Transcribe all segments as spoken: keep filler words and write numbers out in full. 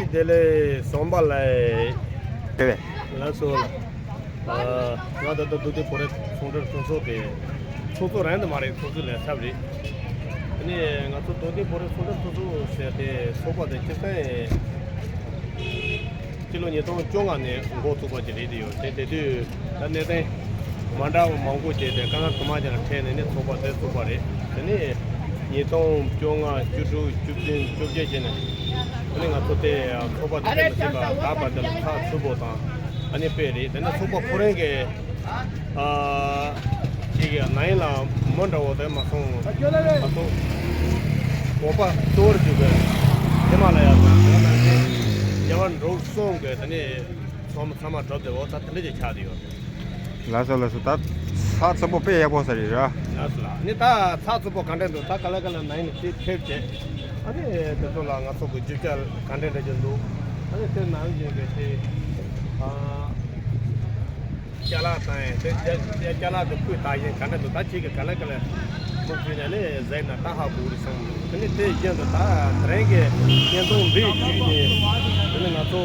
བདེ་ལེགས་བཟང་པ་ལ། དེ་བས། ལགས་སོ་ལགས། ཨ། ང་ད་ལྟ་རྡོ་རྗེ་བོད་རིགས་ཚོང་འབྲེལ་ཚོགས་པ་གི་ཚོགས་གཙོ་རང་དུ་མ་རེད། ཚོགས་གཙོ་ལས་ཚབ་རེད། དེ་ནས་ང་ཚོ་རྡོ་རྗེ་བོད་རིགས་ཚོང་འབྲེལ་ཚོགས་པ་ཟེར་དེ་ཚོགས་པ་དེ་སྤྱིར་བཏང་སྤྱི་ལོ་ཉིས་སྟོང་བཅོ་ལྔ་ནས་འགོ་བཙུགས་པ་ཅིག་རེད། དེ་ཡོད་དེ་དེ་དུས་ད་གནད་དོན་མ་འདྲ་བ་མང་པོ་བྱས་ཏེ་དཀའ་ངལ་དུ་མ་ཅིག་ལ་འཕྲད་ནས་ནི་ཚོགས་པ་དེ་བཙུགས་པ་རེད། དེ་ནས་ཉིས་སྟོང་བཅོ་ལྔ། བཅུ་དྲུག་བཅུ་བདུན། བཅོ་བརྒྱད་བྱས་ནས་དེ་ནས་ང་ཚོ་དེ་ཚོགས་པ་དེ་ལ་ཟིན་པ་ད་བར་དེ་ལ་ཚགས་ཚུད་པོ་དང་ཨ་ནི་དཔེ་རེད། དེ་ནས་ཚོགས་པ་ཁོ་རང་གི་ཨ་ཅིག་ནང་ལ་མི་འདྲ་བོ་དེ་མ་སོང་། ང་ཚོ་བོད་པ་གཙོ་བོར་གྱུར་པའི་ཧི་མ་ལ་ཡ་དང་དེ་ནང་བཞིན་རྒྱ་གར་འབྲུག་གསུམ་གྱི་དེ་ནས་ཚང་མ་ཚང་མ་གྲུབ་བསྡད་འོ་ད་དེ་འདྲ་ཅིག་ཆགས་བསྡད་ཡོད། ལགས་སོ་ལགས་སོ། ད་ཚགས་ཚུད་པོ་དཔེ་ཡག་པོ་ཟེར་རེད་ར། ལགས་སོ་ལགས། ནི་ད་ཚགས་ཚུད་པོ་ག་འདྲ་འདུག་ད་ག་ལེ་ག་ལེ་ནང་ནས་དེ་ཕེབས་བྱས་ཨ་ནི་དེ་ཚོ་ལ་ང་ཚོ་གི་རྒྱུ་ཆ་ག་འདྲ་འདྲ་ཅིག་འདུག་ཨ་ནི་དེ་ནང་བཞིན་གྱི་དེ་ཨ། ཅ་ལག་དང་དེ་ཅ་ཅ་ལག་དེ་སྤུས་དག་ཡིན་ག་འདྲ་འདུག་ད་ཅིག་གི་ག་ལེ་ག་ལེ་མུ་མཐུད་ནས་ནི་གཟིགས་ན་ད་ཧ་གོ་གི་རེད་བསམ། དེ་ནི་དེ་བཞིན་དུ་ད་དེ་རིང་གི་བརྙན་ཐུང་འདི་བརྒྱུད་ནས་དེ་ནི་ང་ཚོ་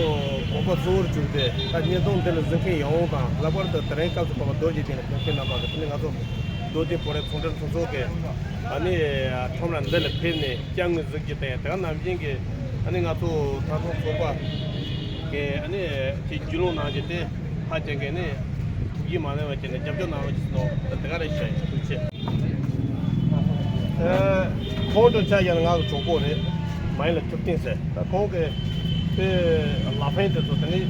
བོད་པ་གཙོ་བོར་གྱུར་ཏེ་ད་བརྙན་ཐུང་འདི་ལ་གཟིགས་མཁན་ཡོངས་དང་ལྷག་པར་དུ་དེ་རིང་སྐབས་སུ་བབས་པ་རྡོ་རྗེ་གདན་ལ་ཕེབས་མཁན་རྣམ་པ་གི་དེ་ནི་ང་ཚོ་རྡོ་རྗེ་བོད་རིགས་ཚོང་འབྲེལ་ཚོགས་གཙོ་གི་ཨ་ནི་ཁྲོམ་ར་འདི་ལ་ཕེབས་ནས་སྐྱབས་མགོན་གཟིགས་རྒྱུ་དེ་དེ་ག་ནང་བཞིན་གྱི་ཨ་ནི་ང་ཚོ་ད་དུང་ཚོགས་པ་གི་ཨ་ནི་ཅིག་རྒྱུས་ལོན་གནང་རྒྱུ་དེ་ཧ་ཅང་གི་ནི་ཐུགས་རྗེ་མ་ལེན་པ་བྱས་ནས་རྒྱབ་སྐྱོར་གནང་བ་ཅིག་སོང་ད་དེ་ག་རེ་བྱས་ཐུགས་རྗེ་ཆེ། ཨ། ཁོང་དང་ཆ་བཞག་ན་ང་གི་གྲོགས་པོ་རེད། མ་ཡིན་ལ་ཐུབ་བསྟན་ཟེར། ད་ཁོང་གི་དེ་ལ་ཕན་དེ་ཚོ་དེ་ནི་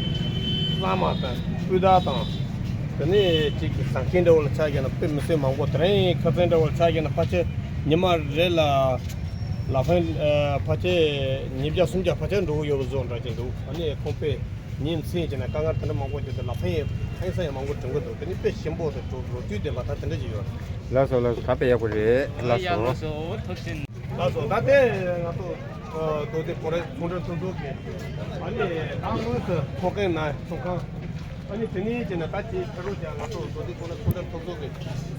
གླ་མ་དང་སྤུས་དག་དང་དེ་ནི་ཅིག་གི་ཟ་མཁན་འདྲ་བོ་ལ་ཆ་བཞག་ན་དཔེ་མི་སྲིད་མང་པོ། དེ་རིང་ཁ་སང་འདྲ་བོ་ལ་ཆ་བཞག་ན་ཕལ་ཆེར་ཉི་མ་རེ་ལ་ལ་ཕན་ཨ་ཕལ་ཆེར་ཉིས་བརྒྱ་སུམ་བརྒྱ་ཕལ་ཆེར་འགྲོ་གི་ཡོད་པ་བཟོ་འདྲ་ཅིག་འདུག་ཨ་ནི་ཁོང་དཔེ་ཉིན་མཚན་བྱས་ན་དཀའ་ངལ་དེ་འདྲ་མང་པོ་བྱུང་དུས་ལ་ཕན་ཡང་ཕན་ས་ཡང་མང་པོ་འགྲོ་གི་འདུག་དེ་ནི་དཔེ་ཞིམ་པོ་དང་གྲོགས་རོ་བཅུད་ལྡན་པ་ད་དེ་འདྲ་ཞིག་ཡོད། ལགས་སོ་ལགས་སོ། ད་དཔེ་ཡག་པོ་རེད། ལགས་ཡ་སོ། ལགས་སོ། ཐུགས་རྗེ་ཆེ། ལགས་སོ། ད་ལྟའི་ང་ཚོ་རྡོ་རྗེ་བོད་རིགས་ཚོང་འབྲེལ་ཚོགས་འདུ་གི་ཨ་ནི་ད་དངོས་སུ་ཚོགས་མཁན་ནང་ཚོགས་ཁང་ཨ་ནི་དེ་ནས་བྱས་ན་ད་ཅིག་ཕེབས་རོགས་བྱ། ང་ཚོ་རྡོ་རྗེ་བོད་རིགས་ཚོང་འབྲེལ་ཚོགས་འདུ་གི་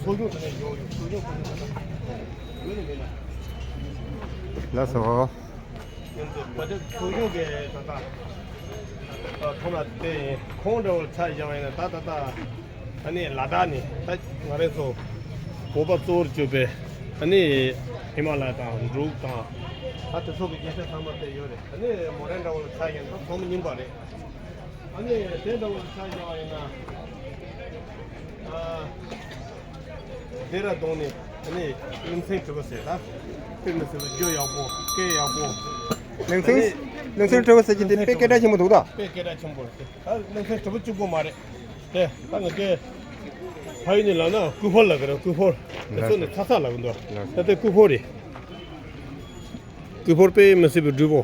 ཚོགས་ཆུང་དེ་ནས་ཡོང་ཡོད། ཚོགས་ཆུང་ཚོགས་ཆུང་ད་ལྟ་ཡོད་ནི་མེད་ན། ལགས་སོ། ང་ཚོ་བོད་རིགས་ཚོགས་ཆུང་གི་ད་ལྟ་ཐོག་མ་དེ་ཁོང་འདྲ་བོ་ཆ་བཞག་པ་ཡིན་ན་ད་ད་ལྟ་ཨ་ནི་ལ་དྭགས་ནས་ད་ང་རང་ཚོ་བོད་པ་གཙོ་བོར་གྱུར་པའི་ཨ་ནི་ཧི་མ་ལ་ཡ་དང་འབྲུག་དང་ད་དེ་ཚོ་གི་རྒྱལ་ས་ཚང་མ་དེ་ཡོད་རེད། ཨ་ནི་མོ་རན་འདྲ་བོ་ལ་ཆ་བཞག་ན་ད་ཚོགས་མི་རྙིང་པ་རེད། ཨ་ནི་དེ་འདྲ་བོ་ལ་ཆ་བཞག་པ་ཡིན་ན་ཨ། སྡེ་ར་ལྡུན་ནས་ཨ་ནི་གླིང་ཚན་གྲུ་པ་ཟེར་ད། དཔེ་མི་སྲིད་པའི་རྒྱུ་ཡག་པོ་སྐད་ཡག་པོ། གླིང་ཚན། ཨ་ནི་གླིང་ཚན་གྲུ་པ་ཟེར་གྱི་དེ་དཔེ་སྐད་གྲགས་ཆེན་པོ་འདུག་ད། དཔེ་སྐད་གྲགས་ཆེན་པོ་རེད་དེ། ད་གླིང་ཚན་གྲུ་པ་གཅིག་པོ་མ་རེད་དེ། ད་ང་ཚོས་ཕ་ཡུལ་ནས་ལབ་ན་ཀུ་ཕོར་ལབ་ཀྱི་རེད། ཀུ་ཕོར་དེ་ཚོ་ནས་ཚ་ཚ་ལབ་ཀྱི་འདུག་ད་དེ་ཀུ་ཕོར་རེད། ཀུ་ཕོར་དཔེ་མི་སྲིད་པའི་འགྲུས་པོ།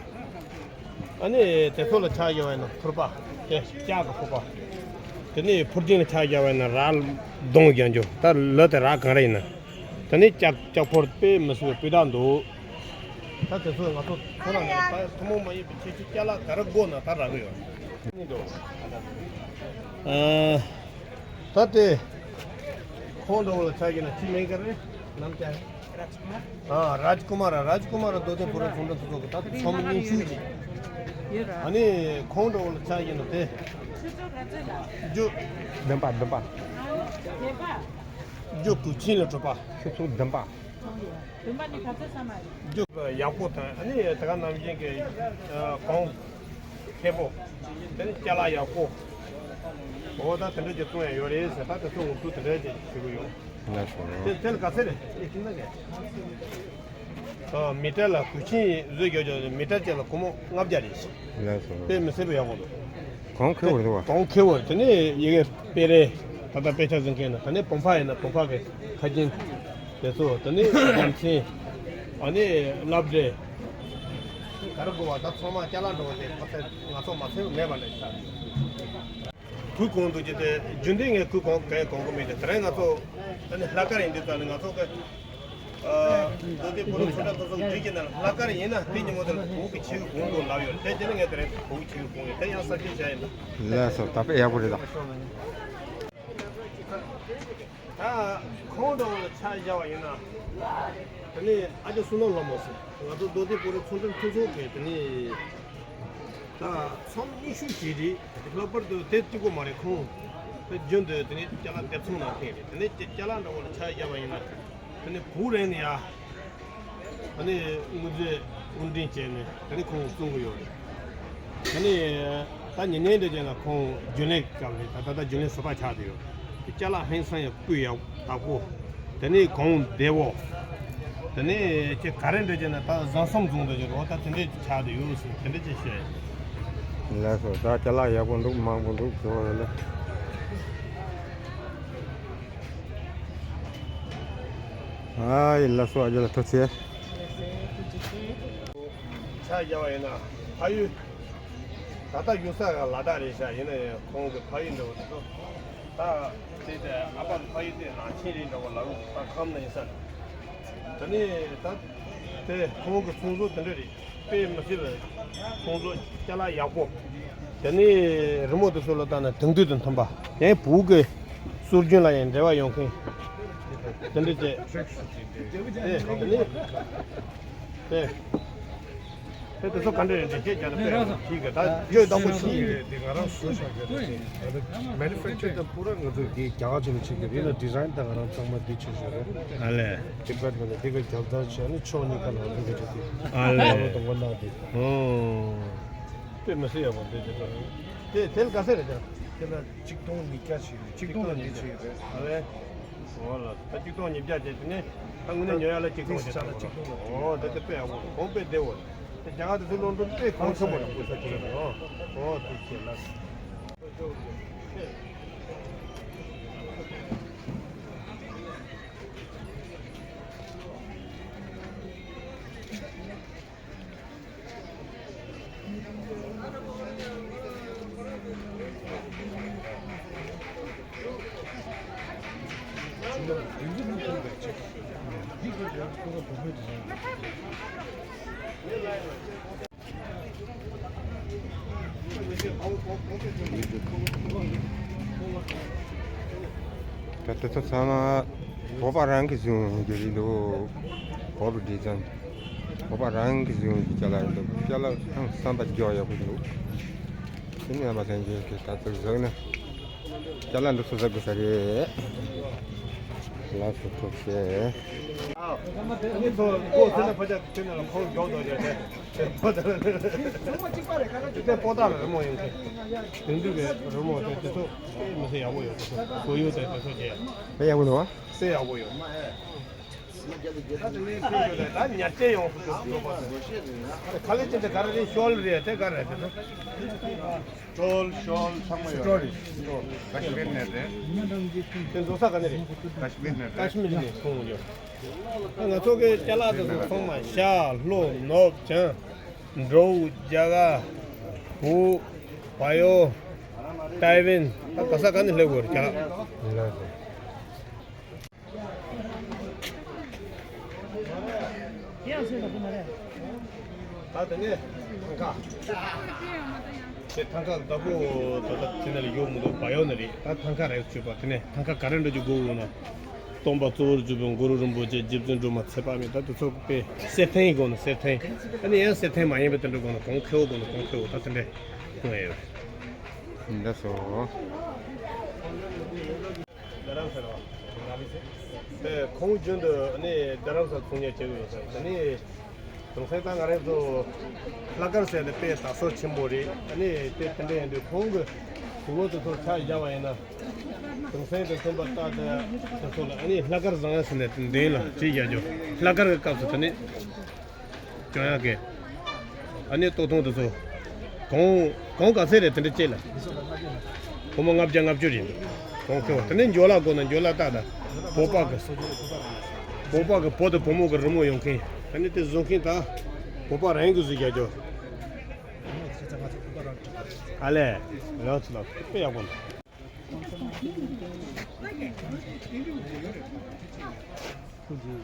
ཨ་ནི་དེ་ཚོ་ལ་ཆ་བཞག་པ་ཡིན་ན་ཕུར་པ། དེ་ལྕགས་ཀྱི་ཕུར་པ། དེ་ནས་ཕུར་ལྡིང་ལ་ཆ་བཞག་པ་ཡིན་ན་ར་ལྡང་རྒྱག་རྒྱུ། ད་ལོ་དེ་ར་གང་རེ་ཡིན་ན། དེ་ནས་ལྕགས་ལྕགས་ཕུར་དཔེ་མི་སྲིད་པའི་སྤུས་དག་འདུག་ད་དེ་ཚོ་ང་ཚོ་ཚོ་ལ་ནས་ད་ཐུན་མོང་མ་ཡིན་པའི་ཁྱད་ཆོས་ཅ་ལག་ག་རེ་དགོས་ན་ད་རག་གི་ཡོད། ཨ། ད་དེ་ཁོང་འདྲ་བོ་ལ་ཆ་བཞག་ན་ཅི་མིང་ག་རེ་ལབ་ཀྱང་། ཨ། རཱཇ་ཀུ་མཱ་ར། རཱཇ་ཀུ་མཱ་ར་རྡོ་རྗེ་བོད་རིགས་ཚོང་འབྲེལ་ཚོགས་པ་གི་ད་ཚོགས་མི་རྙིང་ཤོས་ཅིག་ཨ་ནི་ཁོང་འདྲ་བོ་ལ་ཆ་བཞག་ན་དེ་རྒྱུ་བདུན་པ། བདུན་པ། རྒྱུ་གོས་ཆེན་ལ་གྲུབ་པ། ཆུ་ཚོད་བདུན་པ། རྒྱུ་ཡག་པོ་དང་ཨ་ནི་དེ་ག་ནང་བཞིན་གྱི་གོང་མཁས་པོ། དེ་ནི་ཅ་ལག་ཡག་པོ། འོ་ད་དེ་འདྲ་ཅིག་བཙོང་ཡ་ཡོད་རེད་ཟེར། ད་དེ་ཚོ་ངོ་སྤྲོད་དེ་འདྲ་ཅིག་ཞུ་གི་ཡོད། ལགས་སོ། དེ་དེ་ལ་ག་ཚད་རེད། ཨེ་ཁྱིམ་ན་གས། ཨ། མི་ཊར་ལ་གོས་ཆེན་བཟོས་རྒྱུ་རྒྱུ་མི་ཊར་གཅིག་ལ་སྒོར་མོ་ལྔ་བརྒྱ་རེད། ལགས་སོ། དཔེ་མི་སྲིད་པའི་ཡག་པོ་འདུག་གོང་ཁེ་བོ་རེད་བ། གོང་ཁེ་བོ་རེད། དེ་ནས་ཡི་གེ་དཔེ་རེད། ད་ལྟ་དཔེ་ཆ་འཛིན་མཁན་ན་ད་ནས་བོང་ཕ་ཡིན་ན་བོང་ཕ་གི་ཁ་རྒྱན། དེ་ཚོ་དེ་ནས་རྒྱུ་མཚན། ཨ་ནི་སློབ་གྲྭའི་ག་རེ་དགོས་པ་ད་ཚང་མ་ཅ་ལག་འགྲོ་བ་དེ་ཁོ་ཚོས་ང་ཚོ་མ་ཚད་མེད་པ་ལས་ཆགས། གོས་གོན་འདུག་ཅེས་ཏེ་རྒྱུན་ལྡན་ངས་གོས་གོན་གང་གོན་གི་མེད་དེ། དེ་རིང་ང་ཚོ་ཨ་ནི་ལྷག་དཀར་ཡིན་དུས་ཙང་ནས་ང་ཚོ་གི་ཨ་རྡོ་རྗེ་བོད་རིགས་ཚོང་འབྲེལ་ཚོགས་པ་གི་རྒྱུད་ཀྱི་ནང་ལྷག་དཀར་ཡིན་ན་དེ་ཉིན་མོ་དེར་གོས་གི་ཆེ་གི་གོན་དགོས་ལབ་ཡོད། དེ་རྗེས་ནས་ངས་དེ་རིང་གོས་གི་ཆེ་གི་གོན་ཡོད། དེ་ཡང་གསར་བརྗེ་བྱས་ཡིན་ད། ལགས་སོ། ད་དཔེ་ཡག་པོ་རེད་ད། ད་ཁོང་འདྲ་བོ་ལ་ཆ་བཞག་པ་ཡིན་ན། དེ་ནས་ཨ་ཅག་བསོད་ནམས་ལྷ་མོ་ཟེར། ང་ཚོ་རྡོ་རྗེ་བོད་རིགས་ཚོང་འབྲེལ་ཚོགས་པ་གི་དེ་ནས་ ད་ཚོམས་ཉི་ཤུ་ཞིག་རེད། ལྷག་པར་དུ་དེ་གཅིག་པོ་མ་རེད། ཁོང་དེ་རྒྱུན་དུ་དེ་ནས་ཅ་ལག་འདེབས་ཚོང་ནང་ཕེབས་རེད། དེ་ནས་ཅ་ལག་འདྲ་བོ་ལ་ཆ་བཞག་པ་ཡིན་ན། དེ་ནས་བུ་རེད་ནི་ཡ། ཨ་ནི་དངུལ་རྩིས་དབུ་འདྲེན་བྱས་ནས་དེ་ནས་ཁོང་བཙོང་གི་ཡོད་རེད། དེ་ནས་ད་ཉེ་ཉེ་འདྲ་བྱས་ན་ཁོང་རྒྱུན་ལས་སྐབས་རེད། ད་ད་ལྟ་རྒྱུན་ལས་ཟུར་པ་ཆགས་བསྡད་ཡོད། དེ་ཅ་ལག་ཧང་སང་ཡང་སྤུས་ཡག་དག་པོ། དེ་ནས་གོང་བདེ་བོ། དེ་ནས་ཁྱེད་ག་རེ་འདྲ་བྱས་ན་ད་བཟང་གསུམ་བཟུང་འདྲ་བྱས་རོགས། ད་དེ་འདྲས་ཆགས་བསྡད་ཡོད་ཟེར་དེ་འདྲས་ཅིག་བཤད། ལགས་སོ། ད་ཅ་ལག་ཡག་པོ་འདུག་མང་པོ་འདུག་ཟེར་བ་ལ། ཨ་ཡི་ལགས་སོ། ཨ་ཅག་ལགས་ཐུགས་རྗེ་ཆེ། ཆ་བཞག་པ་ཡིན་ན་ཕ་ཡུལ། ད་ལྟ་ཡོད་ས་ལ་དྭགས་རེད་ཤག་ཡིན་ན་ཡང་ཁོང་གི་ཕ་ཡུལ་འདྲ་བོ་དེ་ཚོ། ད་དེ་དེ་ཨ་ཕ་གི་ཕ་ཡུལ་དེ་རང་ཆེན་རེད་འདྲ་བོ་ལ་རུ་ད་ཁམས་ན་ཡིན་ས་རེད། དེ་ནས་ད་དེ་ཁོང་གི་ཚོང་ཟོག་དེ་འདྲ་རེད། དཔེ་མི་སྲིད་པའི་ཚོང་ཟོག་ཅ་ལག་ཡག་པོ། དེ་ནས་རི་མོ་དེ་ཚོ་ལ་ལྟ་ན་དེང་དུས་དང་མཐུན་པ། ཡང་བོད་ཀྱི་སྲོལ་རྒྱུན་ལ་ཡང་འབྲེལ་བ་ཡོད་མཁན་དེ་འདྲ་བྱས། ཨེ་དེ་ནས་དེ་དེ་དེ་ཚོ་ག་འདྲ་རེད་འདྲ་བྱས་ཀྱང་དཔེ་ཡག་པོ་ཞིག་གི་ད་བརྗོད་དག་པོ་ཞིག་ཡིན། དེ་ང་རང་བཟོ་བཞག་གི་རེད། དེ་ཨ་ནི་མེ་ནུ་ཕེག་ཅར་དང་པུ་ར་ང་ཚོས་དེ་རྒྱ་གར་ཅིག་ནས་བྱེད་ཀྱི་རེད་ལ། ཌི་ཛའིན་ད་ང་རང་ཚང་མ་འདི་བྱེད་བཞག་རེད། ཨ་ལས། དེ་བར་ང་ཚོ་དེ་ག་རྒྱབ་རྩར་བྱས་ནས་ཕྱོགས་གཉིས་ཀ་ལ་འགྲོ་གི་རེད་དེ། ཨ་ལས། ང་རང་དང་པོ་ན་དེ། ཨོ། དཔེ་མི་སྲིད་ཡག་པོ་འདུག་དེ་ཚོ། དེ་དེ་ལ་ག་ཚད་རེད་དེ། དེ་ལ་ཆིག་སྟོང་ཉིས་བརྒྱ་ཞིག་རེད། ཆིག་སྟོང་ཉིས་བརྒྱ་ཞིག་རེད། ཨ་ལས། འོ་ལ་ད་ཆིག་སྟོང་ཉིས་བརྒྱ་བྱས་དེ་ནས་ད་དངོས་གནས་ཉོ་ཡག་ལ་ཆིག་སྟོང་བྱས། ཆིག་སྟོང་ལ། འོ་ད་དེ་དཔེ་ཡག་པོ། གོང་དཔེ་བདེ་བོ་རེད། དེ་རྒྱ་གར་དེ་ཚོ་ལོན་ཌོན་དཔེ་གོང་ཆེན་པོ་རེད། ཨོ་ཨོ་དེ་བྱས་ལ། ད་ལྟ་ཚང་མ་བོད་པ་རང་གིས་བཟུང་གི་རེད་འདུག་བོད་པའི་ཌི་ཛའིན། བོད་པ་རང་གིས་བཟུང་གི་ཅ་ལག་རེད་འདུག་ཅ་ལག་ཧང་སང་པ་རྒྱག་ཡག་པོ་འདུག་དེ་ནས་རྣམ་པ་ལྷན་རྒྱས་ཀྱིས་ད་ཚོད་བཟོས་ན། ཅ་ལག་འདི་ཚོ་ཟ་དགོས་ས་རེད། ལགས་སོ་ཐུགས་རྗེ་ཆེ། ཨ་ནི་ཚོ་ལྐོག་ཟེར་ན་ཕ་ཅག་ཁྱོད་ན་ལ་ཁོང་མགྱོགས་འདུག་རེད་དེ། དེ་སྤོ་ཏ་ལ་རི་མོ་ཡིན་གི། དེང་དུས་ཀྱི་རི་མོ་དེ་དེ་ཚོ་དཔེ་མི་སྲིད་ཡག་པོ་ཡོད། དེ་ཚོ་གོ་ཡུ་དེ་དེ་ཚོ་བྱས། དཔེ་ཡག་པོ་འདུག་བ། དཔེ་ཡག་པོ་ཡོད། ད་ཉར་ཆས་ཡོང་སུ་འགྲོ་བ། ཁ་ལས་ཅན་དེ་ག་རེ་རེད། ཤོལ་རེད། དེ་ག་རེ་རེད། དེ་ཚོ་ཤོལ་ཤོལ་ཚང་མ་ཡོད་རེད། ཀ་ཤི་མིར་ནས་རེད། དེ་འགྲོ་ས་ག་ནས་རེད། ཀ་ཤི་མིར་ནས་རེད། ཀ་ཤི་མིར་ནས་ཁོང་ཡོད། ང་ཚོ་གི་ཅ་ལག་དེ་ཚོ་ཚང་མ་ཤ་ལྷོ་ནུབ་བྱང་འབྲོག་རྒྱ་གར་བོད་བལ་ཡུལ་ཏའེ་ཝན་ད་ག་ས་ག་ནས་སླེབས་དགོས་རེད་ཅ་ལག་ད་དེ་ནས་ཐང་ཀ། དེ་ཐང་ཀ་བདག་པོ་ད་ལྟ་དེ་ནས་ལ་ཡོད་མི་འདུག་བལ་ཡུལ་ནས་རེད། ད་ཐང་ཀ་རེད་བྱོས་པ། དེ་ནས་ཐང་ཀ་ག་རེ་འདྲ་ཅིག་དགོས་འོང་ན། སྟོན་པ་གཙོ་བོར་གྱུར་པའི་གུ་རུ་རིན་པོ་ཆེ། རྗེ་བཙུན་སྒྲོལ་མ། ཚེ་དཔག་མེད། ད་དེ་ཚོ་དཔེ་གསེར་ཐེངས་དགོས་ན་གསེར་ཐེངས། ཨ་ནི་ཡང་གསེར་ཐེངས་མ་ཡིན་པའི་དེ་འདྲ་དགོས་ན་གོང་ཁེ་པོ་དགོས་ན་གོང་ཁེ་པོ། ད་དེ་འདྲ་དགོས་ཡོད་རེད། འདི་སོ། རྡ་རམ་ས་ལ་བ། དེ་ཁོང་རྒྱུན་དུ་ནི་རྡ་རམ་ས་ཚོང་གཉེར་བྱེད་ཀྱི་ཡོད་ས་རེད། དེ་ནི་དུང་སེང་ད་ང་རང་ཚོ་ལྷག་དཀར་ཟེར་ནས་དཔེ་དར་སྲོལ་ཆེན་པོ་རེད། ཨ་ནི་དེ་དེ་འདྲ་ཡིན་དུས་ཁོང་གི་གཟུགས་པོ་དེ་ཚོ་ཆ་བཞག་པ་ཡིན་ན། དུང་སེང་དེ་ཚོ་པ་ཏག་ཏག་དེ་ཚོ་ལ་ཨ་ནི་ལྷག་དཀར་བཟང་ཟེར་ནས་མདུན་ལ་ཅིག་བཞག་རྒྱུ། ལྷག་དཀར་གྱི་སྐབས་སུ་དེ་ནི། ཅོ་ཡང་གི། ཨ་ནི་ལྟོ་ཐུང་དེ་ཚོ། གོང་གོང་ག་ཚད་རེད་དེ་འདྲ་ཅིག་ལ། སྒོར་མོ་ལྔ་བརྒྱ་ལྔ་བཅུ་རེད། གོང་ཁེ་པོ་དེ་ནས་འཇོ་ལ་དགོས་ན་འཇོ་ལ་ཏག་ཏག་བོད་པ་གི། བོད་པ་གི་བུ་དང་བུ་མོ་གི་རི་མོ་ཡོང་མཁན། ཨ་ནི་དེ་བཟོ་མཁན་ད་བོད་པ་རང་གི་བཟོས་རྒྱག་རྒྱུ། ཨ་ལས། ལགས་སོ་ལགས་སོ། དཔེ་ཡག་པོ་འདུག་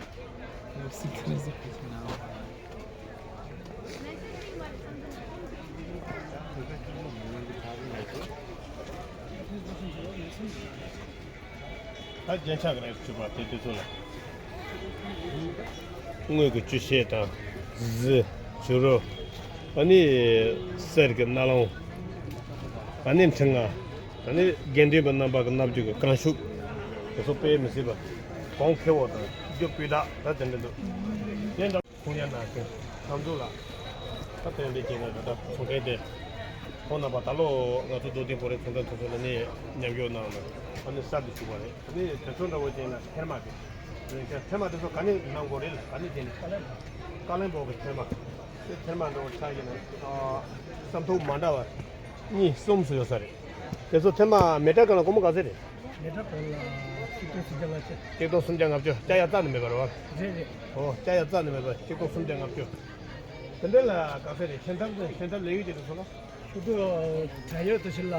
ད་རྒྱན་ཆ་ག་རེ་བྱུག་པ་དེ་དུས་ཚོད་ལ། དངུལ་གྱི་ཆུ་ཤེལ་དང་། གཟི། བྱུ་རུ། ཨ་ནི་གསེར་གྱི་སྣ་ལོང་། ཨ་ནི་འཕྲེང་ང་། ཨ་ནི་དགེ་འདུན་པ་རྣམ་པ་གི་སྣ་བརྒྱུད་ཀྱི་བཀང་ཤུབས། དེ་ཚོ་དཔེ་མི་སྲིད་པ། གོང་ཁེ་བོ་དང་རྒྱུ་སྤུས་དག་ད་དེ་འདྲ་འདུག་དེ་འདྲ་ཁོང་ཡང་ན་ཁྱོད་ཁམས་ཚུགས་ལ། ད་དེ་འདྲ་བྱས་ན་ད་ལྟ་ཚོང་མཁན་དེ། ཁོང་རྣམ་པ་ད་ལོ་ང་ཚོ་རྡོ་སྟེང་བོད་རིགས་ཚོང་འབྲེལ་ཚོགས་ཆུང་ལ་ནི་མཉམ་ཞུགས་གནང་ནས་ཨ་ནི་གསར་དུ་ཞུགས་པ་རེད། ཨ་ནི་དེ་ཚོ་འདྲ་བོ་བྱས་ན་ཐེར་མ་དེ། ཐེར་མ་དེ་ཚོ་ག་ནས་གནང་དགོས་རེད་ལ་ག་ནས་བྱས་ནས། ཀ་ལན་སྦུག་གི་ཐེར་མ། དེ་ཐེར་མ་འདྲ་བོ་ཆགས་ཀྱི་ན། ཨ། ཟམ་ཐོག་མ་འདྲ་བ། གཉིས་གསུམ་སུ་ཡོད་ས་རེད། དེ་ཚོ་ཐེར་མ་མེ་ཊར་གང་ལ་སྒོར་མོ་ག་ཚད་རེད། མེ་ཊར་གང་ལ་གཅིག་སྟོང་སུམ་བརྒྱ་ལྔ་བཅུ། གཅིག་སྟོང་སུམ་བརྒྱ་ལྔ་བཅུ་ལྕགས་ཡག་རྩ་ནས་མེད་པ་རེད་བ། རེད་རེད། ཨོ་ལྕགས་ཡག་རྩ་ནས་མེད་པ་གཅིག་སྟོང་སུམ་བརྒྱ་ལྔ་བཅུ། དེ་འདྲ་ལ་ག་ཚད་རེད། ཆེན་ཐབ་ཆེན་ཐབ་ལས་ཡུལ་དེ་ཚོ་ལ། ཤུ་ཏུ་བྲ་ཡོད་དུ་ཞིག་ལ་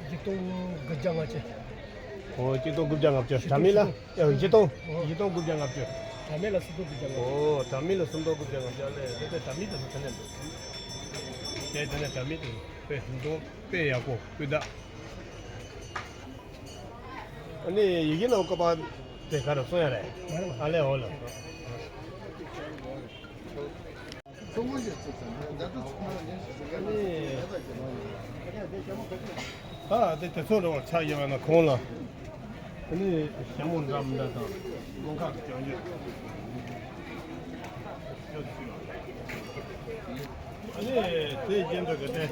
གཅིག་སྟོང་དགུ་བརྒྱ་ལྔ་བཅུ། ཨོ་གཅིག་སྟོང་དགུ་བརྒྱ་ལྔ་བཅུ། དྲ་མིག་ལ། ཨོ་གཅིག་སྟོང་། ཨོ། གཅིག་སྟོང་དགུ་བརྒྱ་ལྔ་བཅུ། དྲ་མིག་ལ་སུམ་སྟོང་དགུ་བརྒྱ་ལྔ་བཅུ། ཨོ་དྲ་མིག་ལ་སུམ་སྟོང་དགུ་བརྒྱ་ལྔ་བཅུ་ལས་དེ་དེ་དྲ་མིག་དེ་ཚོ་དེ་ནས་འདུག་དེ་དེ་ནས་དྲ་མིག་དེ་དཔེ་མདོག་དཔེ་ཡག་པོ་སྤུས་དག་ཨ་ནི་ཡི་གེ་ནང་བཀོད་པ་དེ་ག་རེ་གསུང་ཡ་རེད། ཨ་ལས་འོ་ལ། ཨ་དེ་དེ་ཚོ་རེ་བ་ཆགས་ཡོད་པ་ན་ཁོང་ལ། ཨ་ནི་ཞྭ་མོ་འདྲ་མི་འདྲ་དང་རླུང་ཁ་གི་ཅང་ཅོ། ཨ་ནི་དེ་རྗེས་འདྲ་གི་དེ།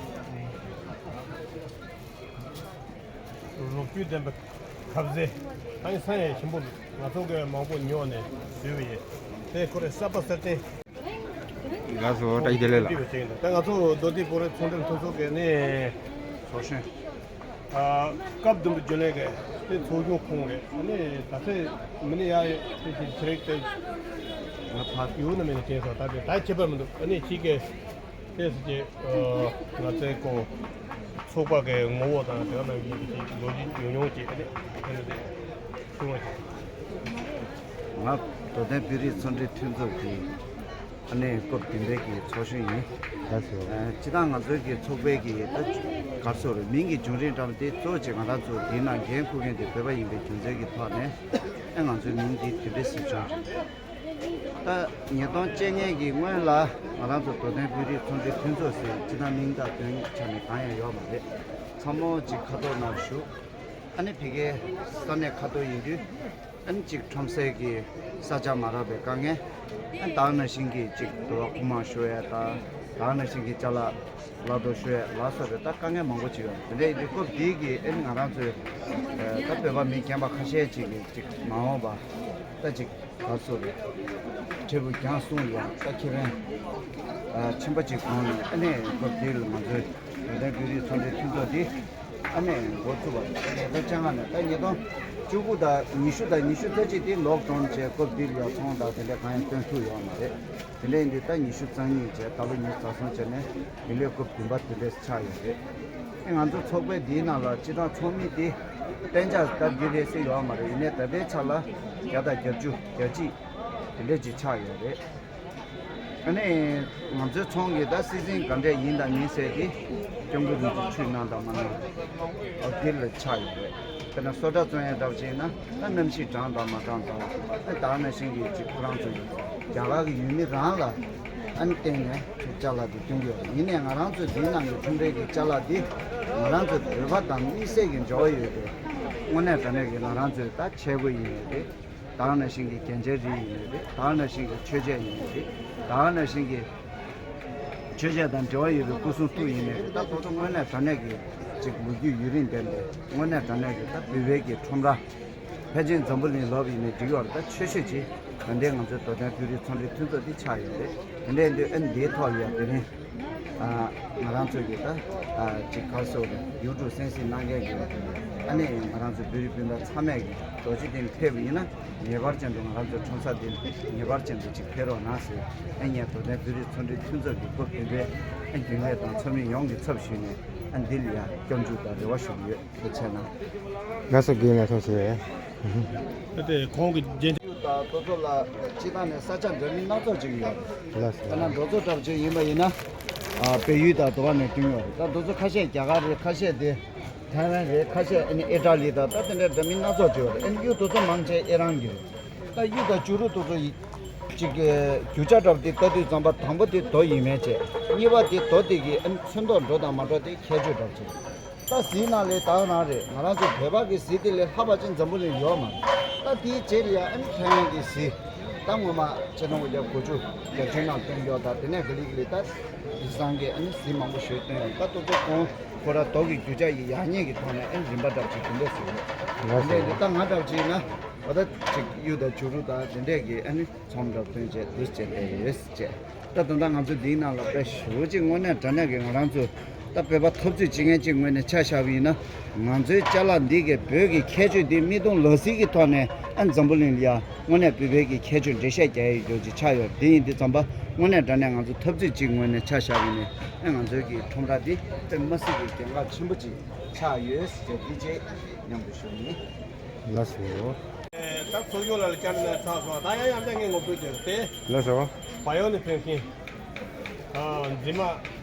རོ་བཅུད་ལྡན་པའི་ཁབ་ཟས། ཨ་ནི་ས་ཡ་ཆེན་པོ་ང་ཚོ་གི་མང་པོ་ཉོ་ནས་བཟོས་པ་ཡིན། དེ་ཁོ་རེ་གསར་པ་གསར་བརྟེན། ལགས་སོ་བཀྲ་ཤིས་བདེ་ལེགས་ལགས། ད་ང་ཚོ་མདོ་སྟོད་བོད་རིགས་ཚོང་འབྲེལ་མཐུན་ཚོགས་ཀྱི་ནི་ཚོགས་གཞོན། ཨ། སྐབས་བདུན་པ་རྒྱུན་ལས་ཀྱི་དེ་ཚོགས་ཆུང་ཁོང་རེད། ཨ་ནི་ད་ཚེ་མི་ནི་ཡ་ཡོད་དེ་ཅིག་ཆེ་རིགས་དེ་ང་ཕར་ཡུལ་ན་མེད་ནས་དྲན་སོང་། ད་དེ་ད་ཁྱད་པར་མི་འདུག་ཨ་ནི་ཅིག་གི་དེ་སུ་ཅིག་ང་ཚོའི་ཀོ་ཚོགས་པ་གི་ངོ་བོ་དང་དེ་ནང་བཞིན་གྱི་ལོ་རྒྱུས་ཉུང་ཉུང་ཅིག་ཨ་ནི་དེ་ནི་དེ་ཐུང་བ་ཅིག་ང་དོ་དན་བོད་རིགས་ཚོང་འབྲེལ་མཐུན་ཚོགས་ཀྱི་ཨ་ནི་སྐབས་བདུན་པའི་གི་ཚོགས་གཞོན་ཡིན། ལགས་སོ། ཨ། སྤྱིར་བཏང་ང་ཚོའི་གི་ཚོགས་པའི་གི་ད་ག་རེ་ཟེར་དགོས་རེད། མིང་གི་བྱུང་རིམ་འདྲ་པོ་དེ་གཙོ་བོ་ཅིག་ང་རང་ཚོ་འདིའི་ནང་འགན་འཁུར་མཁན་དེ་བོད་པ་ཡིན་པའི་རྒྱུ་མཚན་གྱི་ཐོག་ནས་ཨ་ང་ཚོའི་མིང་འདི་དེ་འདྲ་ཞིག་བྱུང་རེད། ད་ཉིས་སྟོང་བཅོ་ལྔ་གི་སྔོན་ལ་ང་རང་ཚོ་དོ་དན་བོད་རིགས་ཚོང་འབྲེལ་མཐུན་ཚོགས་ཟེར་སྤྱིར་བཏང་མིང་དང་དོན་ཆ་ནས་གང་ཡང་ཡོད་མ་རེད། ཚང་མ་ཅིག་ཁ་ཐོར་ནང་བཞུགས། ཨ་ནི་ཕ་གིའི་ས་གནས་ཁ་ཐོར་ཡིན་དུས། ཨ་ནི་གཅིག་ཁྲོམ་སའི་གི་ས་ཆ་མ་རག་པའི་དཀའ་ངལ། ཨ་ནི་ད་ག་ནང་བཞིན་གྱི་གཅིག་དུ་བ་ཁུག་མ་ཤོར་ཡ་དང་། ད་ག་ནང་བཞིན་གྱི་ཅ་ལག་ལག་ཏུ་ཤོར་ཡ་ལ་སོགས་པའི་ད་དཀའ་ངལ་མང་པོ་ཅིག་ཡོད། དེ་འདྲ་ཡིན་དུས་སྐབས་འདིའི་གི་ཨ་ནི་ང་རང་ཚོའི་ད་བོད་པ་མི་རྒན་པ་ཁ་ཤས་ཅིག་གིས་གཅིག་མ་འོངས་པ་ད་གཅིག་ད་སོ་རེད། འབྲས་བུ་རྒྱང་སོང་ཡང་ད་ཁེ་ཕན་ཨ་ཆེན་པོ་ཅིག་གོང་ནས་ཨ་ནི་སྐབས་འདི་ལ་ང་ཚོའི་དོ་དན་བོད་རིགས་ཚོང་འབྲེལ་མཐུན་ཚོགས་འདི་ཨ་ནི་འགོ་ཚུགས་པ་རེད། ད་ཉིས་སྟོང་བཅོ་ལྔ་ནས་ད་ཉིས་སྟོང་བཅུ་དགུ་དང་ཉི་ཤུ་དང་ཉི་ཤུ་རྩ་གཅིག་དེ་ལོག་ཌའོན་བྱས་སྐབས་འདི་ལ་ཡང་ཚོང་དང་དེ་འདྲ་གང་ཡང་སྟོན་ཐུབ་ཡོད་མ་རེད། དེ་འདྲ་ཡིན་དུས་ད་ཉི་ཤུ་རྩ་གཉིས་བྱས་ད་ལོ་ཉི་ཤུ་རྩ་གསུམ་བྱས་ནས་དེ་ལས་སྐབས་བདུན་པ་དེ་འདྲས་ཆགས་ཡོད་རེད། ཨེ་ང་ཚོ་ཚོགས་པའི་འདིའི་ནང་ལ་སྤྱིར་བཏང་ཚོགས་མི་དེ་གཏན་འཇགས་སྟབས་བདེ་རེད་ཟེར་ཡོད་མ་རེད། ཡིན་ནའི་ད་ལྟའི་ཆ་ལ་བརྒྱ་དང་བརྒྱད་ཅུ་གྱ་གཅིག་དེ་འདྲས་ཅིག་ཆགས་ཡོད་རེད། ཨ་ནི་ང་ཚོའི་ཚོང་གི་ད་སྲིད་འཛིན་ག་འདྲས་ཡིན་དང་མིན་ཟེར་གྱི་སྐྱབས་མགོན་རིན་པོ་ཆེ་ཆུ་གནང་དང་མ་གནང་ཨ་དེ་ལ་ཆགས་ཡོད་རེད། དཔེར་ན་སོ་ཊ་བཙོང་ཡ་འདྲ་བ་བྱས་ན་ད་གནམ་གཤིས་གྲང་དང་མ་གྲང་དང་ཨ་ད་ག་ནང་བཞིན་གྱི་ཅིག་ཁོ་རང་ཚོ་རྒྱ་གར་གྱི་ཡུལ་མི་རང་ལ་ཨ་ནི་བརྟེན་ནས་ཅིག་ཅ་ལག་དེ་སྟོན་གྱི་ཡོད་རེད། ཡིན་ནའི་ང་རང་ཚོའི་འདིའི་ནང་གི་ཁྲོམ་རའི་གི་ཅ་ལག་དེ་ང་རང་ཚོའི་བོད་པ་དང་དམིགས་བསལ་གྱི་འབྲེལ་བ་ཡོད་པའི་དངོས་གནས་དྲང་གནས་ཀྱི་ང་རང་ཚོའི་ད་ཆས་གོས་ཡིན་ཡོད་རེད། ད་ག་ནང་བཞིན་གྱི་རྒྱན་ཆའི་རིགས་ཡིན་ནའི་རེད། ད་ག་ནང་བཞིན་གྱི་མཆོད་ཆས་ཡིན་ནའི་རེད། ད་ག་ནང་བཞིན་གྱི་མཆོད་ཆས་དང་འབྲེལ་བ་ཡོད་པའི་སྐུ་གསུང་ཐུགས་ཡིན་ནའི་རེད། ད་ཁོ་ཚོ་དངོས་གནས་དྲང་གནས་ཀྱི་ཅིག་ལོ་རྒྱུས་ཡུན་རིང་ལྡན་པའི་དངོས་གནས་དྲང་གནས་ཀྱི་ད་བོད་པའི་གི་ཁྲོམ་ར་ཕལ་ཆེར་འཛམ་བུ་གླིང་ལོབ་ཡིན་ནའི་འགྲིག་ཡོད་རེད། ད་ཆེ་ཤོས་ཅིག་ད་ལྟའི་ང་ཚོའི་དོ་དམ་བོད་རིགས་ཚོང་འབྲེལ་མཐུན་ཚོགས་འདི་ཆགས་ཡོད་རེད། དེ་འདྲ་ཡིན་དུས་ཨ་ནི་འདིའི་ཐོག་ལ་ཡང་དེ་རིང་ཨ་ང་རང་ཚོ་གི་ད་ཨ་ཅིག་ག་རེ་ཟེར་དགོས་རེད། ཡུལ་གྲུ་གསན་གཟིགས་གནང་མཁན་གྱི་ཨ་ནི་ང་རང་ཚོ་བོད་རིགས་སྤུན་ཟླ་ཚང་མས་ཀྱི་རྡོ་རྗེ་གདན་ཕེབས་པ་ཡིན་ན་ངེས་པར་ཅན་དུ་ང་རང་ཚོའི་ཁྲོམ་ས་འདི་ངེས་པར་ཅན་དུ་ཅིག་ཕེབས་རོགས་གནང་ཟེར། ཨ་ངས་དོ་དམ་བོད་རིགས་ཚོང་འབྲེལ་མཐུན་ཚོགས་ཀྱི་སྐུ་མདུན་པའི་ཨ་རྒྱུན་ལས་དང་ཚོགས་མི་ཡོངས་ཀྱི་ཚབ་ཞུས་ནས་ཨ་འདི་ལ་ཡང་སྐྱབས་འཇུག་དང་རེ་བ་ཞུ་གི་ཡོད། ཐུགས་རྗེ་གནང་། ལགས་སོ། རྒན་ལགས་ཐུགས་རྗེ་ཆེ། ད་ལྟའི་ཁོང་གི་རྒྱན་ཡུལ་དང་དེ་ཚོ་ལ་སྤྱིར་བཏང་ནས་ས་ཆ་འདྲ་མིན་སྣ་ཚོགས་ཅིག་ཡོད་རེད། ལགས་སོ། ད་ན་འགྲོ་ཚོགས་འདྲ་པོ་ཅིག་ཡིན་པ་ཡིན་ན། ཨ་བལ་ཡུལ་དང་དེ་བ་ནས་བསྟུན་ཡོད་རེད། ད་དེ་ཚོ་ཁ་ཤས་རྒྱ་གར་རེད། ཁ་ཤས་དེ་ཐའེ་ཝན་རེད། ཁ་ཤས་ཨ་ནི་ཨི་ཊ་ལི་དང་ད་དེ་འདྲ་འདྲ་མིན་སྣ་ཚོགས་ཅིག་ཡོད་རེད། ཨ་ནི་གཡུ་དེ་ཚོ་མང་ཆེ་ཨེ་རང་གི་རེད། ད་གཡུ་དང་བྱུ་རུ་དེ་ཚོ་ཡི་ གཅིག་གི་རྒྱུ་ཆ་འདྲ་པོ་དེ་ལྟ་དུས་ཙམ་པ་དང་པོ་དེ་རྡོ་ཡིན་མིན་བྱས། གཉིས་པ་དེ་རྡོ་དེ་གི་ཨ་ནི་ཚོན་མདོག་འགྲོ་དང་མ་འགྲོ་དེ་ཁྱད་ཆོས་འདྲ་པོ་བྱས། ད་གཟི་ནང་ལས་ད་ག་རང་རེད། ང་རང་ཚོ་བོད་པ་གི་གཟི་དེ་ལས་ལྷག་པ་ཅན་འཛམ་བུ་གླིང་ཡོད་མ་རེད། ད་དེའི་རྗེས་ལ་ཡང་ཨ་ནི་ཐའེ་ཝན་གྱི་གཟི། ད་སྔོན་མ་ཆེ་མཐོང་བརྒྱ་དགུ་བཅུ་བརྒྱད་ཅུ་ནང་བཏོན་ཡོད། ད་དེ་ནས་ག་ལེ་ག་ལེ་ད་དེང་སང་གི་ཨ་ནི་གཟི་མང་པོ་ཞིག་བཏོན་ཡོད། ད་དེ་ཚོ་ཁོང་ཁོ་ར་རྡོ་གི་རྒྱུ་ཆ་ཡི་ཡག་ཉེས་ཀྱི་ཐོག་ནས་ཨ་ནི་རིན་པ་འདྲ་པོ་ཅིག་དེ་འདྲས་ཟེར་གྱི་ཡོད། ལགས་སོ། དེ་འདྲས་ད་ང་འདྲ་པོ་ཅིག་ཡིན་ན་འོ་ད་ཅིག་གཡུ་དང་བྱུ་རུ་དང་དེ་འདྲས་ཀྱི་ཨ་ནི་ཚོམ་འདྲ་པོ་བཏོན་བྱས་འདུག་བྱས་བསྡད་ཡོད་ཟེར་བྱས། ད་དོན་དག་ང་ཚོ་འདིའི་ནང་ལ་དཔེ་ཞེ་པོ་ཅིག་དངོས་གནས་དྲང་གནས་ཀྱི་ང་རང་ཚོ་ད་བོད་པ་འཐབ་རྩོད་བྱེད་མཁན་ཅིག་ངོས་ནས་ཆ་བཞག་པ་ཡིན་ན། ང་ཚོའི་ཅ་ལག་འདི་གའི་བོད་ཀྱི་ཁྱད་ཆོས་འདི་མིག་མཐོང་ལག་ཟིན་གྱི་ཐོག་ནས་ཨ་འཛམ་བུ་གླིང་ལ་ཡ་དངོས་གནས་བོད་པའི་གི་ཁྱད་ཆོས་འགྲེལ་བཤད་རྒྱག་ཡས་ཡོད་ཅིག་ཆགས་ཡོད། འདི་ཡིན་དུས་ཙམ་པ་དངོས་གནས་དྲང་གནས་ང་ཚོ་འཐབ་རྩོད་ཅིག་ངོས་ནས་ཆ་བཞག་པ་ཡིན་ན་ཨ་ང་ཚོའི་གི་ཁྲོམ་ར་འདི་དཔེ་མི་སྲིད་པའི་གལ་འགངས་ཆེན་པོ་ཅིག་ཆགས་ཡོད་ཟེར་འདི་བཅས་མཉམ་དུ་ཞུ་ནི། ལགས་སོ། ད་ཚོགས་ཞུགས་ལ་བསྐྱར་ནས་ཚར་སོང་། ད་ཡང་ཡང་བསྐྱར་ངས་ངོ་སྤྲོད་བྱས་ཏེ། ལགས་སོ། བལ་ཡུལ་ནས་ཕེབས་མཁན་ཨ་མཛེས་མ་ཨ་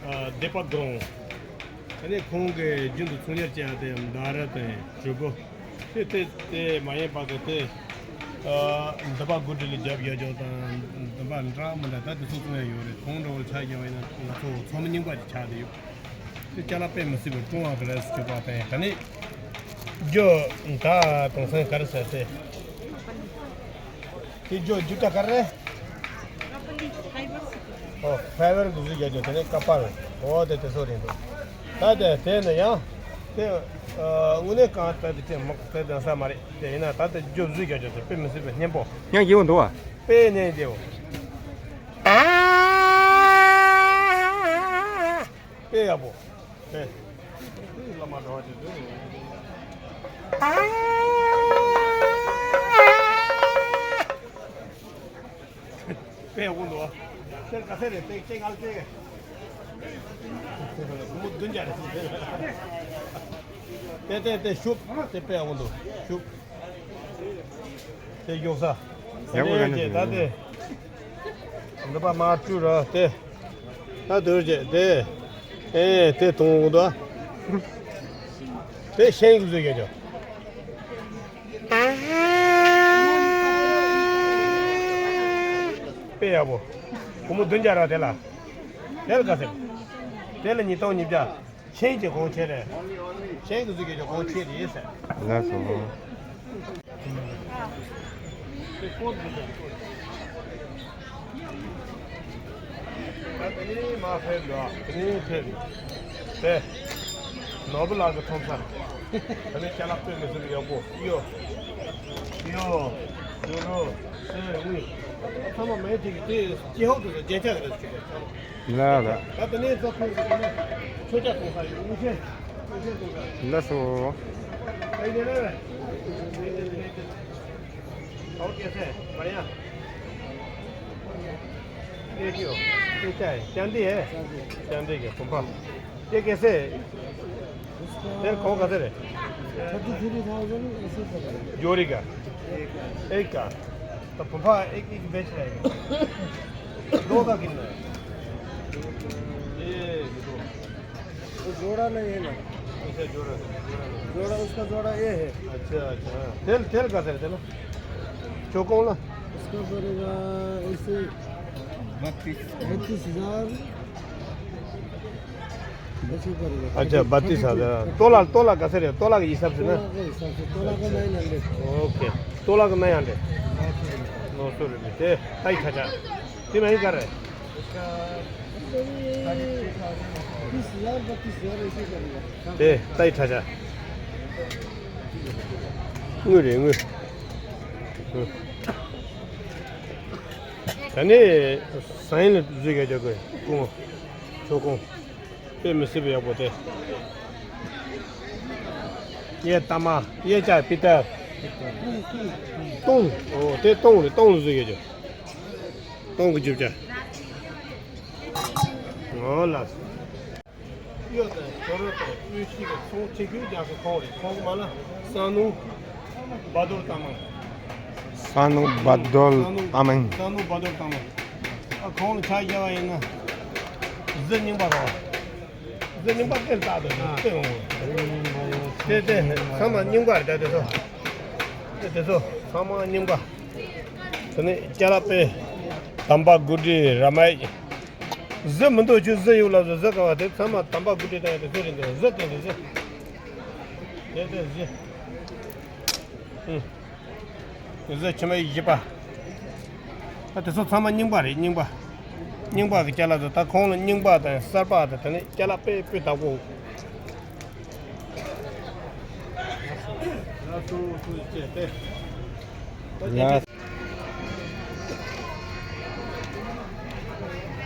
བདེ་པ་སྒྲོན། ཨ་ནི་ཁོང་གིས་རྒྱུན་དུ་ཚོང་གཉེར་བྱས་ཡ་དེ་མདའ་ར་དང་གྲུ་གུ། དེ་དེ་དེ་མ་ཡིན་པ་དེ་དེ་ཨ་འདི་པ་དགུ་སྒྲིལ་ལ་རྒྱབ་རྒྱག་རྒྱུ་དང་འདི་པ་འདྲ་མི་འདྲ་ད་དེ་ཚོ་ཚོང་ཡ་ཡོད་རེད། ཁོང་འདྲ་བོ་ཆ་བཞག་པ་ཡིན་ན་ང་ཚོ་ཚོགས་མི་རྙིང་པ་ཅིག་ཆགས་བསྡད་ཡོད། དེ་ཅ་ལག་དཔེ་མི་སྲིད་པའི་ཀྲུང་ཨ་གི་རེད་ཟེར་གྱི་པ་དང་ད་ནི་རྒྱུ་ད་དེང་སང་ག་རེ་ཟེར་ཏེ། དེ་རྒྱུ་རྒྱུ་ད་ག་རེ། ཨོ་ཕའི་བར་གྱི་བཟོས་རྒྱག་རྒྱུ་དེ་ནི་ཀ་པར། ཨོ་དེ་དེ་ཚོ་རེད་འདུག་ད་དེ་དེ་ནི་ཡང་དེ་དངོས་གནས་གང་ལྟར་དེ་དེ་མོ་དེ་དེང་སང་མ་རེད། དེ་ཡིན་ན་ད་དེ་རྒྱུ་བཟོས་རྒྱག་རྒྱུ་དེ་དཔེ་མི་སྲིད་པའི་སྙན་པོ། ཡང་ཡིན་འདུག་བ། དཔེ་ནས་དེའོ། དཔེ་ཡག་པོ། དཔེ། བླ་མ་འགྲོ་བ་དེ་ཚོ། དཔེ་ཡག་པོ་འདུག་དཔེ་ག་ཚད་རེད། དཔེ་ཁྱེད་ང་ལ་དཔེ། སྒོར་མོ་བདུན་བརྒྱ་རེད། དེ་དེ་དེ་ཤུབ་དེ་དཔེ་ཡག་པོ་འདུག་ཤུབ། དེ་གཡུག་ས། ཡག་པོ་རེད་ད་དེ། འདི་པ་མ་བཅུ་ར་དེ། ད་དུར་རྗེ་དེ། ཨེ་དེ་དུང་འོག་ཏུ། དེ་ཤེང་གི་བཟོས་ཡོད་ཅོ། དཔེ་ཡག་པོ། སྒོར་མོ་བདུན་བརྒྱ་ར་དེ་ལ། དེ་ལ་ག་ཚད། དེ་ལ་ཉིས་སྟོང་ཉིས་བརྒྱ། ཆེན་གྱི་གོང་ཆེ་རེད། ཆེན་གྱི་གཟུགས་ཀྱི་གོང་ཆེ་རེད་ཟེར། ལགས་སོ། དེ་ནས་མ་ཕེབས་ལ་དེ་ནས་ཕེབས། དེ། ནོར་བུ་ལགས་ཀྱི་ཁྲོམ་ས། དེ་ནས་ཅ་ལག་དཔེ་མི་སྲིད་པའི་ཡག་པོ་གཡོ། གཡོ། ཇོ་རུ། སེ་དངུལ། ཚང་མ་མེད་དེ་གི་དེ་ཅི་ཧོག་ཏུ་རྒྱན་ཆ་རེད་ཟེར་གྱི་རེད། ལགས་ལགས། ད་དེ་ནས་རྫོགས་ཁོངས་སུ་དེ་ནས་མཆོད་ཆ་གཏོང་ས་ཡོད། དངུལ་ཆེན། དངུལ་ཆེན་གཏོང་ས། ལགས་སོ། ཨེ་ནས་རེད། ཨོ་ཀེ་སེ། མ་རེད་ཡ། ཨེ་ཀྱོ། ཨེ་ཅའི། ཅང་ཏི་ཨེ། ཅང་ཏི་གི་བུམ་པ། ये कैसे है? तेरे को कैसे रे? थर्टी थ्री थाउजेंड ऐसे कर रहे हैं। जोड़ी का? एक का। एक का। तो फूफा एक, एक बेच रहे हैं। दो का कितना है? ये दो। वो जोड़ा नहीं है ना। अच्छा, जोड़ा, जोड़ा नहीं। जोड़ा, उसका जोड़ा ये है। अच्छा, अच्छा, हाँ। तेल, तेल का सर, तेल? चौकोन ना? उसका पड़ेगा ऐसे बत्तीस। बत्तीस हजार। बत्तीस पड़ेगा। अच्छा, बत्तीस हजार। तोला, तोला का सर है, तोला के हिसाब से ना? तोला के हिसाब से, तोला का नाइन हंड्रेड। ओके। तोला का नाइन हंड्रेड। नौ सौ रुपये। नौ सौ रुपये। ते, ताई खाचा। ते मैं ही कर रहे। तीस हजार, बत्तीस हजार ऐसे करेगा। ते, ताई खाचा। ངུ་རེད་ངུ། ད་ནི་ཟ་ཡིན་ལ་འཛུལ་ག་རྒྱག་དགོས། ཀུང་། ཆོ་ཀུང་། དཔེ་མི་སྲིད་པའི་ཡག་པོ་དེ། གཡས་ལྟག་མ། གཡས་བཅག་པི་ཏར། ཏོང་། ཨོ་དེ་ཏོང་རེད། ཏོང་ལ་འཛུལ་ག་རྒྱག་ཏོང་གི་རྒྱུ་ཆ། ཨོ་ལགས། གཡོ་དང་ཇོ་རོ་དང་དབུལ་ཤི་གི་ཚོང་ཆེ་ཁུལ་རྒྱག་སའི་ཁོངས་རེད། ཁོང་མ་ལ་ས་ནུ་བ་རྡོར་ཏ་མང་། ས་ནུ་བ་རྡོར་ཏ་མང་། ས་ནུ་བ་རྡོར་ཏ་མང་། ཨ་ཁོང་ལ་ཆ་བཞག་པ་ཡིན་ན་གཟི་རྙིང་པ་རོ། གཟི་རྙིང་པ་སྟེང་ལྟ་དུ་སྟེང་འོང་། དེ་དེ་ཚང་མ་རྙིང་པ་རེད། ད་དེ་ཚོ་དེ་དེ་ཚོ་ཚང་མ་རྙིང་པ། དེ་ནས་ཅ་ལག་དཔེ། དམ་པ་དགུ་སྒྲིལ་ར་མའི། གཟི་མི་འདུག་ཁྱོད་གཟི་ཡོད་ལ་བཟོ། གཟི་ག་བ་དེ་ཚང་མ་དམ་པ་དགུ་སྒྲིལ་དང་དེ་ཚོ་རེད་འདུག་གཟི་དེ་འདུག་གཟི། དེ་དེ་གཟི། ཨུ། གཟི་ཕྱི་མ་བཞི་པ། ད་དེ་ཚོ་ཚང་མ་རྙིང་པ་རེད། རྙིང་པ། རྙིང་པ་གི་ཅ་ལག་ཚོ། ད་ཁོང་ལ་རྙིང་པ་དང་གསར་པ་དང་དེ་ནས་ཅ་ལག་དཔེ་སྤུས་དག་པོ། ལ།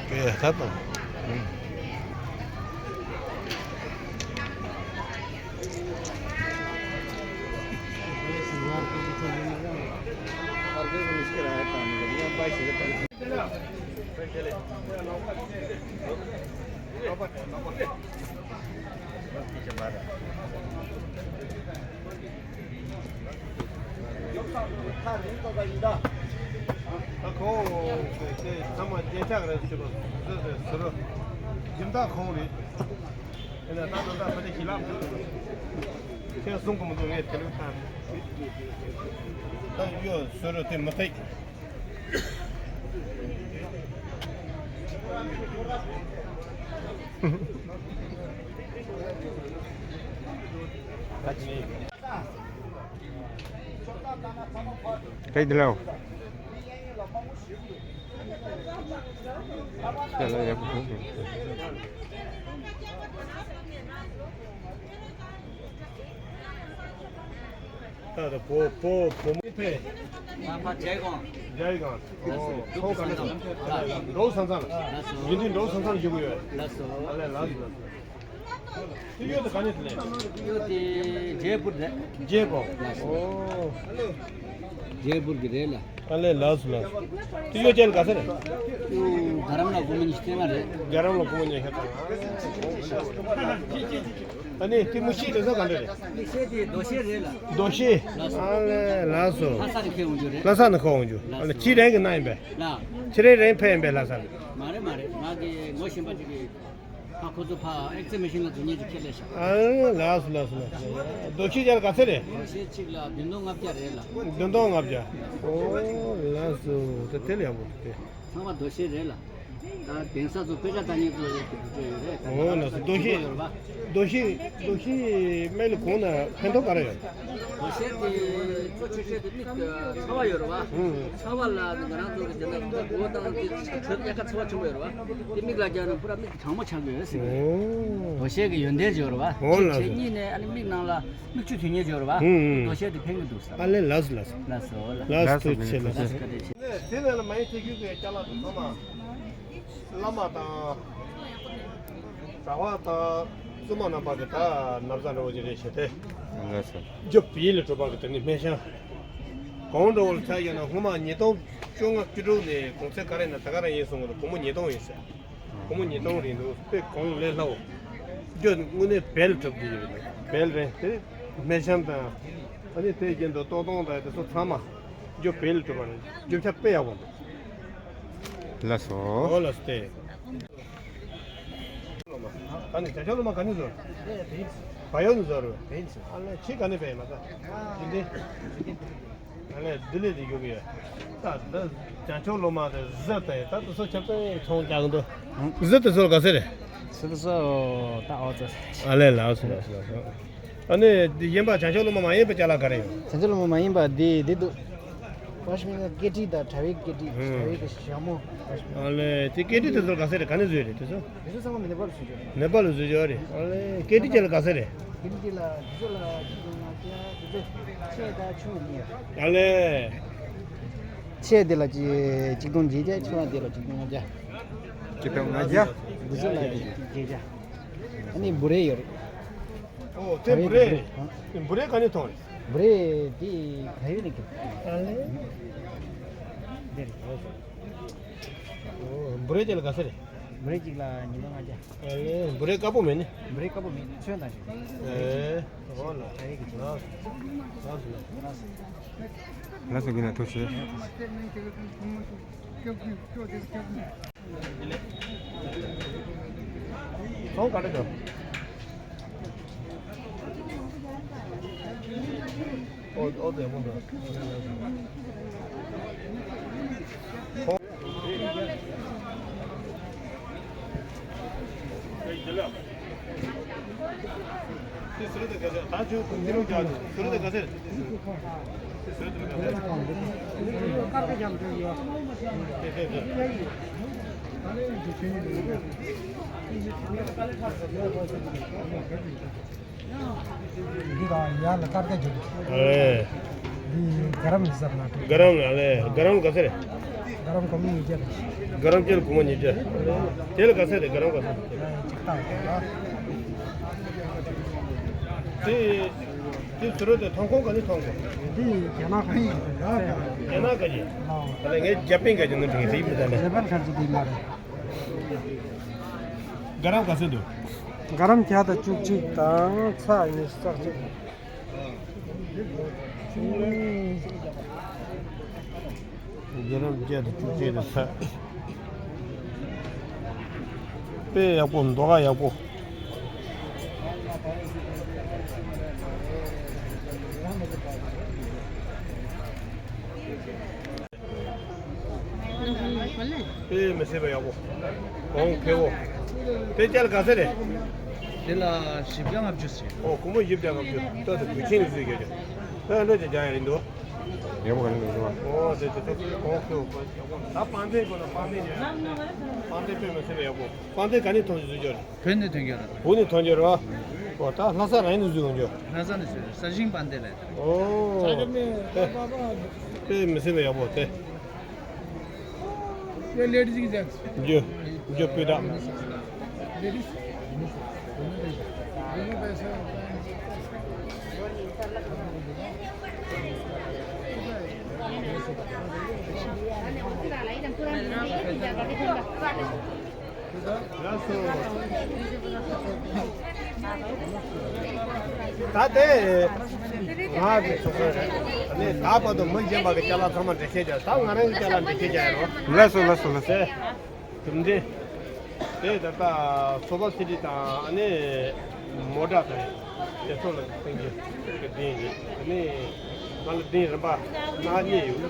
ཀེ་ཧ་དང་། ད་ཁོ་དེ་ཚང་མ་རྒྱན་ཆ་རེད་ཟེར་བ་ཟེར་ཟེར་ཟེར་རོ། སྦྱིན་བདག་ཁོང་རེད། ཨེ་ན་ད་ད་ད་ཕ་དེ་ཞི་ལམ་ཁྱེད་གསུང་གི་མི་འདུག་ངས་དེ་ལུགས་ཐང་། ད་ཡོད་ཟེར་རོ་དེ་མི་ཐེག་ཁ་ཅིག་ཁྱེད་འདི་ལའོ། ཁྱེད་ལ་ཡག་པོ། ད་ད་བོ་བོ་བོ་མོ་ཕེ། ང་ཕ་རྒྱལ་གང་། རྒྱལ་གང་། ཨོ་ཁོང་ག་ནས་སོང་། འབྲོག་ས་མཚམས། ཡིན་དུས་འབྲོག་ས་མཚམས་བཞུགས་ཡོད། ལགས་སོ། ཨ་ལས་ལགས་སོ་ལགས་སོ། ཏི་ཡོ་དེ་ག་ནས་ལེན། ཏི་ཡོ་དེ་རྒྱལ་པོ་རེད། རྒྱལ་པོ། ཨོ། རྒྱལ་པོ་གི་རེད་ལ། ཨ་ལས་ལགས་སོ་ལགས་སོ། ཏི་ཡོ་ཅན་ག་ས་རེད། ཏི་ཡོ་རྒྱ་རམ་ལ་སྒོར་མོ་ཉི་ཤུ་རྩ་ལྔ་རེད། རྒྱ་རམ་ལ་སྒོར་མོ་ཉི་ཤུ་རྩ་ལྔ། ཨ་ནི་ཏི་མུ་ཤི་དེ་ས་ག་འདྲ་རེད། མི་ཤེས་དེ་རྡོ་ཤེ་རེད་ལ། རྡོ་ཤེ། ལགས་སོ། ཨ་ལས་ལགས་སོ། ལྷ་ས་ནས་ཁྱེར་འོང་རྒྱུ་རེད། ལྷ་ས་ནས་ཁྱེར་འོང་རྒྱུ། ལགས་སོ། ཨ་ལས་ཁྱི་རང་གི་ནང་ཡིན་པས། ལགས། ཁྱི་རང་རང་ཕེབས་ཡིན་པས་ལྷ་ས་ནས། མ་རེད་མ་རེད། ང་གི་ངོ་ཤེས་པ་ཅིག་གིས། ཕ་ཁོ་ཚོ་ཕ་ཨེག་ཛི་བི་ཤན་ལ་འཛུལ་མཁན་ཅིག་ཁྱེར་སླེབས་ཤག་ཨ་ལགས་སོ་ལགས་སོ་ལགས་སོ། རྡོ་ཤེ་ཅན་ག་ཚད་རེད། རྡོ་ཤེ་གཅིག་ལ་བདུན་སྟོང་ལྔ་བརྒྱ་རེད་ལ། བདུན་སྟོང་ལྔ་བརྒྱ། ཨོ་ལགས་སོ། དེ་དེ་ལས་ཡག་པོ་དེ། ཚང་མ་རྡོ་ཤེ་རེད་ལ། ད་གདན་ས་ཚོ་དཔེ་ཆ་ལྟ་མཁན་ཚོ་ཡོད་ཀྱི་འདུག་ཡོད་རེད། ཨོ་ལགས་སོ། རྡོ་ཤེ། ཡོད་རེད་པ། རྡོ་ཤེ། རྡོ་ཤེ་སྨན་ལ་གོང་ན་ཕན་ཐོགས་ག་རེ་ཡོད། རྡོ་ཤེ་དེ་གཙོ་ཆེ་ཤོས་དེ་མིག་ཚ་བ་ཡོད་རེད་པ། ཚ་བ་ལ་ང་རང་ཚོ་གི་དེ་ན་མགོ་བོ་དང་དེ་ཁྲོད་དབྱེ་ཁ་ཚ་བ་ཆེན་པོ་ཡོད་རེད་པ། དེ་མིག་ལ་རྒྱག་ན་པུ་ར་མིག་གྲང་མོ་ཆགས་ཀྱི་ཡོད་ཟེར་གི་ཡོད། ཨོ། རྡོ་ཤེ་གི་ཡོན་ཏན་ཅིག་ཡོད་རེད་པ། ཨོ་ལགས་སོ། གཅིག་གཉིས་ནས་ཨ་ནི་མིག་ནང་ལ་མིག་ཆུ་ཐོན་མཁན་ཅིག་ཡོད་རེད་པ། ཧུམ་ཧུམ། རྡོ་ཤེ་དེ་ཕན་གི་འདུག་ཟེར། ཨ་ལས་ལགས་སོ་ལགས་སོ། ལགས་སོ་ལགས། ལགས་སོ། ཐུགས་རྗེ་ཆེ་ལགས་སོ། བཀའ་དྲིན་ཆེ། དེ་ནས་ལ་མ་ཡིན་ཐེ་ཁུལ་གྱི་ཅ་ལག་དེ་ཚང་མ། བླ་མ་དང་། གྲྭ་པ་དང་། བཙུན་མ་རྣམ་པ་གི་ད་ན་བཟའ་འདྲ་བོ་ཅིག་རེད་ཞེས་ཏེ། ལགས་སོ། རྒྱུ་བལ་ལས་གྲུབ་པ་གི་དེ་ནི་སྨན་ཤམ། གོང་འདྲ་བོ་ལ་ཆ་བཞག་ན་སྔོན་མ་ཉིས་སྟོང་བཅོ་ལྔ་བཅུ་དྲུག་ནས་གོང་ཚད་ག་རེ་ན་ད་ག་རང་ཡིན་གསུང་གི་འདུག་སྒོར་མོ་ཉིས་སྟོང་ཡིན་ཟེར། སྒོར་མོ་ཉིས་སྟོང་རེད་འདུག་དཔེ་གོང་ལས་སླ་བོ། རྒྱུ་དངོས་གནས་བལ་གྲུབ་ཀྱི་ཡོད་རེད། བལ་རེད་དེ། སྨན་ཤམ་དང་། ཨ་ནི་དེ་བཞིན་དུ་ལྟོ་སྟོང་དང་དེ་ཚོ་ཚང་མ། རྒྱུ་བལ་གྲུབ་པ་རེད། རྒྱུ་ཆ་དཔེ་ཡག་པོ་འདུག་ལགས་སོ། ཨོ་ལགས་སོ་དེ། ད་ནི་བྱང་ཆུབ་སློབ་མ་ག་ནས་བཟོ། བལ་ཡུལ་ནས་བཟོ་རེད། བལ་ཡུལ་ནས། ཕྱི་ག་ནས་བལ་མ་ད། འདི་འདི། ཨ་ལས་ལྡི་ལི་ལ་ཡོད་ཀྱི་ཡོད། ད་འདི་བྱང་ཆུབ་སློབ་མ་དེ་གཟི་དེ་ད་དེ་ཚོ་ཁྱབ་སྤེལ་ཚོང་རྒྱག་གི་འདུག་གཟི་དེ་ཚོ་ག་ཚད་རེད། གཟི་དེ་ཚོ་ད་ཨོ་ཙི། ཨ་ལས་ལགས་སོ་ལགས་སོ་ལགས་སོ། ཨ་ནི་འདི་གཞན་པ་བྱང་ཆུབ་སློབ་མ་མ་ཡིན་པའི་ཅ་ལག་ག་རེ་ཡོད། བྱང་ཆུབ་སློབ་མ་མ་ཡིན་པ་འདི་འདི་འདུག་པ་ཤི་མི་ན་ཀེ་ཏི་དང་དྲ་བའི་ཀེ་ཏི། ཧུམ། དྲ་བའི་གི་ཞྭ་མོ། ཨ་ལས་དེ་ཀེ་ཏི་དེ་ཚོ་ག་ཚད་རེད། ག་ནས་བཟོས་རེད་དེ་ཚོ། དེ་ཚོ་ཚང་མ་ནེ་པཱལ་བཟོས་ཡོད་རེད། ནེ་པཱལ་བཟོས་ཡོད་རེད། ཨ་ལས་ཀེ་ཏི་ཅན་ལ་ག་ཚད་རེད། ཀེ་ཏི་ཅན་ལ་དེ་ཚོ་ལ་ཆིག་སྟོང་ལྔ་བརྒྱ། དེ་ཚོ་ཆེ་དང་ཆུང་གཉིས་ཡོད། ཨ་ལས། ཆེ་དེ་ལ་ཅི་ཆིག་སྟོང་བརྒྱད་བརྒྱ། ཆུང་བ་དེ་ལ་ཆིག་སྟོང་ལྔ་བརྒྱ། ཆིག་སྟོང་ལྔ་བརྒྱ། དེ་ཚོ་ལ་བརྒྱད་བརྒྱ། ཨ་ནི་བུ་རེ་ཡོད་རེད། ཨོ་དེ་བུ་རེ་རེད། བུ་རེ་ག་ནས་ཐོན་རེད། བུ་རེ་དེ་ཕ་ཡུལ་ནས་ཁྱེར། ཨ་ལས། འདི་རེད། ཨོ་བུ་རེ་དེ་ལ་ག་ཚད་རེད། བུ་རེ་གཅིག་ལ་ཉིས་སྟོང་ལྔ་བརྒྱ། ཨེ་བུ་རེ་དཀར་པོ་མེད་ནི། བུ་རེ་དཀར་པོ་མེད། ཚོན་དང་ཞིག་ཨེ་ཨོ་ལ། ད་རེས་ཀྱི་ལགས་ལགས་ལགས་སོ། ལགས་སོ། དགེ་ལགས་ཐུགས་རྗེ་ཆེ། ཚོང་ག་འདྲ་འདུག་ཨོ་ཨོ་བདེ་མོ་འདུག་ཚོང་། འདི་དང་ཡར་ལ་སྟར་ཀ་རྒྱབ། ཨེ། འདི་ག་རམ་ཟེར་ན་འགྲིག་ག་རམ་ལ་ལས་ག་རམ་ག་ཚད་རེད། ག་རམ་གོང་མ་ཉིས་བརྒྱ་རེད། ག་རམ་སྐྱེལ་གོང་མ་ཉིས་བརྒྱ། དེ་ལ་ག་ཚད་རེད། ག་རམ་ག་ཚད། ཨེ་གཅིག་བཏང་དགོས་ལ། དེ་དེ་ཚུ་རོ་དེ་ཐོང་ཁོང་ག་ནས་ཐོང་གོ། འདི་རྒྱ་ནག་ག་ཡིན། རྒྱ་ནག་ག་ཡིན། ཨོ། ད་ལས་ངས་རྒྱ་པན་ག་ཅིག་ནས་དྲན་གི་དེ་མི་ད་ལས། རྒྱ་པན་ག་ཅིག་དེ་མ་རེད། ག་རམ་ག་ཚད་འདུག་ག་རམ་བརྒྱ་དང་བཅུ་གཅིག་དང་ཚེག་ཉི་ཤུ་རྩ་གཅིག་ག་རམ་བརྒྱ་དང་བཅུ་གཅིག་དང་ཚེག་དཔེ་ཡག་པོ། མདོག་ཁ་ཡག་པོ། དཔེ་མི་སྲིད་པ་ཡག་པོ། གོང་ཁེ་བོ། དེ་སྐྱེལ་ག་ཚད་རེད། དེ་ལ་བཞི་བརྒྱ་ལྔ་བཅུ་ཟེར། ཨོ། སྒོར་མོ་བཞི་བརྒྱ་ལྔ་བཅུ། ལྟོས་དང་གོས་ཆེན་ནས་བཟོས་རྒྱུ་རེད། ད་འདྲ་ཅིག་རྒྱག་ཡ་རེད་འདུག་ཡག་པོ་ག་ནས་འདུག་ཨོ། དེ་དེ་ཚོ་གོང་ཁེ་བོ། ད་པང་གདན་དགོས་ན་པང་གདན་ཉོ། པང་གདན་དཔེ་མི་སྲིད་པ་ཡག་པོ། པང་གདན་ག་ནས་ཐོན་བཟོས་རྒྱུ་རེད། བོད་ནས་ཐོན་རྒྱུ་རེད། བོད་ནས་ཐོན་རྒྱུ་རེད་བ། ཨོ། ད་ལྷ་ས་རང་ནས་བཟོས་ཡོང་རྒྱུ། ལྷ་ས་ནས་བཟོས་རེད། ས་ཞིང་པང་གདན་རེད། ཨོ། དེ་དཔེ་མི་སྲིད་པ་ཡག་པོ་དེ། Your ladies is that? འཇུ། འཇུ་སྤུས་དག་ད་དེ་ང་གི་ཚོགས་པ་རེད། ཨ་ནི་ད་བར་དུ་མི་གཞན་པ་གི་ཅ་ལག་ཚང་མ་འགྲེལ་བཤད་རྒྱག་ད་ང་རང་གི་ཅ་ལག་འགྲེལ་བཤད་རྒྱག་ཡ་རོ། ལགས་སོ་ལགས་སོ་ལགས་སོ། དེ་གྲུབ་འབྲས། དེ་ད་ལྟ་སོ་པ་སི་ཏི་དང་ཨ་ནི་མོ་ཊ་དང་དེ་ཚོ་ལ་བརྟེན་གྱི་གི་གདན་ཡིན། ཨ་ནི་ང་ལ་གདན་རིམ་པ་སྣ་ཁ་གཉིས་ཡོད།